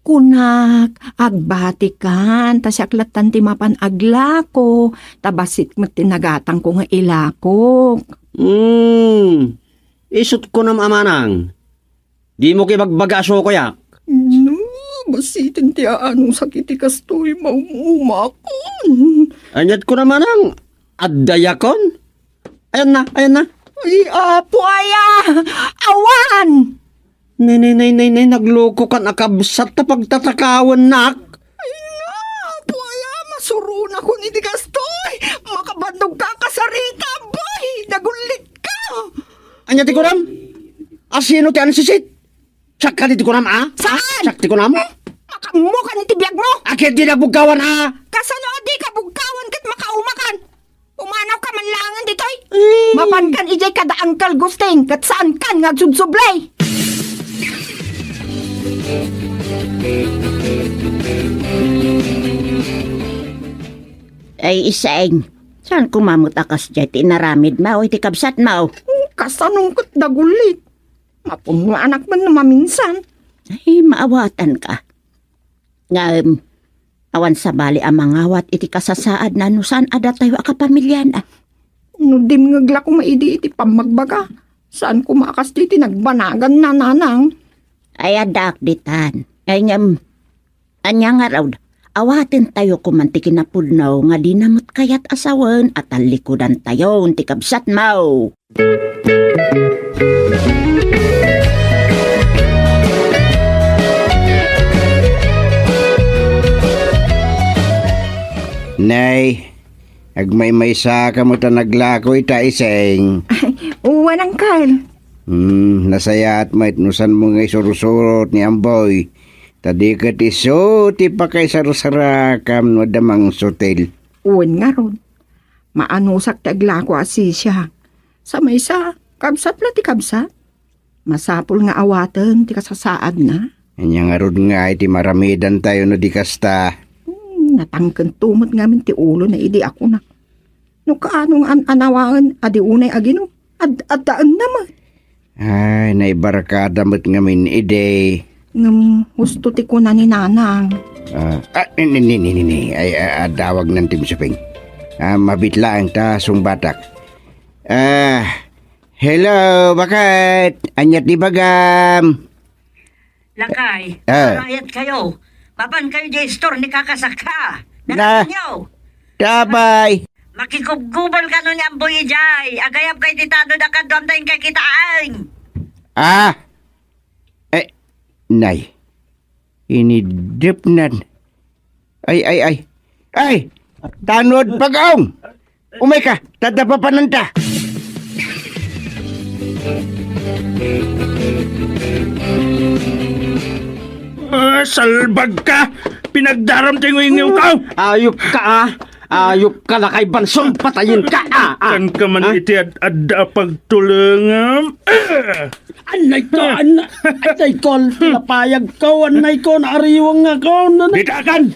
Kunak, agbatikan, ta siak lattan ti mapan aglako, ta bassit met ti nagatangko nga ilakok. Hmm. Isut kunam a Manang. Dimo kibagbaga a siokoyak. No, bassit ti aanusak iti kastoy, maum-umakon. Aniat ko namanang, addayakon? Ayan na, ayan na. Ay, Apo, aya! Awan! Nay, nay, nay, nay, nay, nagluko kan a kabsat ta pagtatakawennak. Ay, nga, Apo, aya, masuronakon iti kastoy! Makabannogka a kasarita, bay! Nagullitka! Ania ti kunam? Asino ti ansisit? Siak kadi ti kunam, a? Saan? Siak ti kunam? Makaammokan iti biag mo! Akin di nabugkawan, a? Kasano a di ka bugkawan ket makaumakan? Pumanawka man laengen ditoy. Mm. Mapankan idiay kada Uncle Gusting, ket saankan nga agsubsublay. Ay, Iseng, saan koma met a kasdiay ti inaramidmo iti kabsatmo? Kasanong ket nagullit? Mapunnoanak man no maminsan. Ay, maawatanka. Ngem, awan sabali a mangawat iti kasasaadna no saan a datayo a kapamiliana. No dimngeg la koma idi iti pammagbaga, saan koma a kasdi ti nagbanaganna, nanang. Ay, addaak ditan. Ay, ngem, ania ngarud, awatentayo koman ti kinapudno nga dina met kayat a sawen a tallikudantayon ti kabsatmo. Nay, agmaymaysa ka met a naglako ita, Iseng. Wen, Uncle. Hmm, nasayaat met no saanmo nga isursuro ni Amboy. Ta di ket isu ti pakaisarsarakam no adda mangsutil. Wen ngarud. Maanusak ti aglako a sisiak. Sa maysa, kabsat la ti kabsat. Masapul nga awaten ti kasasaadna. Ania ngarud nga iti maramidantayo no di kasta? Hmm, natangkento met ngamin ti ulona idi a kuna, no kaano nga an-anawaen a di unay aginom, ad-, addaenna met. Ay, naibarkada met ngamin idi. Ngem husto ti kuna ni Nanang. Ah, ah, ni, ni, ni, ni, ni, ni. Ay, ah, adawagnan ti musiping. Ah, mabit laeng ta sungbatak. Ah, hello, baket? Ania ti ibagam? Lakay, ah, arayat kayo. Mapan kayo di store ni Kakasaka. Na, nakainyo. Dabay. Makigubgubal kano ni Amboy Ijay. Agayab kay ti tanod a kaduam ta inkakitaen. Ah. Eh, nay. Inidepnan. Ay, ay, ay. Ay! Tanod pag-aong! Umay ka, tadapapananta. Ah, salbag ka! Pinagdaram ti nguingiw ka! Ayop ka, ah! Ayop ka, Lakay Bansol! Patayin ka, ah! Ah! Kan ka man, ah, iti ad-, adda a pagtulengam. Ah! Anay ko, an-, anay ko, napayag ko, anay ko, naariwang nga ko, na, na. Ditakan!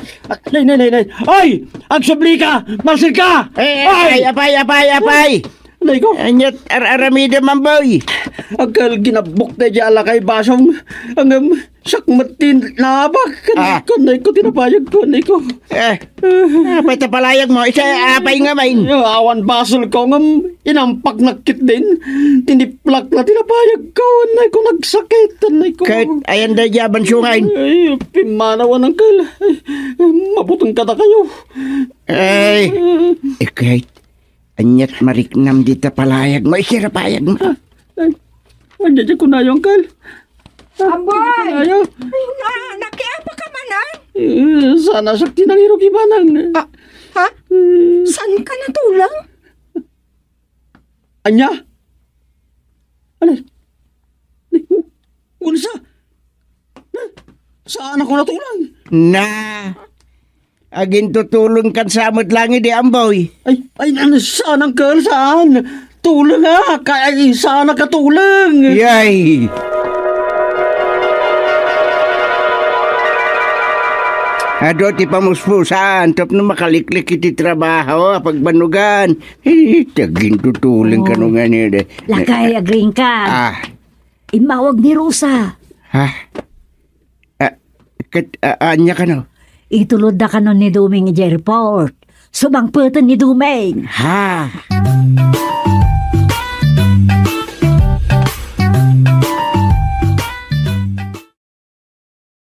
Nay, nay, nay, nay. Oy! Agsubli ka! Marsig ka! Eh, eh, oy! Apay, apay, apay, apay! Anay ko. Anyat ar-, aramidem, Amboy. Agkal ginabok na dya alakay basong. Angam, sakmat din nabak. Ah. Anay ko, anay ko, tinapayag ko, anay ko. Eh, apay ta palayag mo? Isa, apay nga main. Awan basol ko ngam, inampak nakit din. Tiniplak na tinapayag ko. Anay ko, nagsakit. Anay ko. Kahit ayan da dya bansungan. Ay, pimanawan ang kal. Mabutong kata kayo. Ay, ikay, anyat mariknam dita palayag mo. Isira payag mo. Ay, ay, ay, kunayo, angkal. Amboy! Kunayo. Ay, na, nakiapa ka man, ah? Eh, sana sakti naliro ki manang. Ah, ha? Eh. Saan ka natulong? Anya? Ano? Unsa? Saan ako natulong? Na. Agintutulong kan sa met langit, eh, Amboy. Ay, ay, ano, saan, angkal? Saan? Tulong, ah! Ka-, ay, saan nakatulong? Yay! Adu ti pamuspusan, tapno makaliklik iti trabaho, a pagbanugan. Eh, agintutulong kano nga ni, eh. Lakay, agriing ka. Ah. Immawag ni Rosa. Ha? Ah, ket, ah, ania kano? Itulodda kano ni Duming idiay airport. Sumangpeten ni Duming. Ha?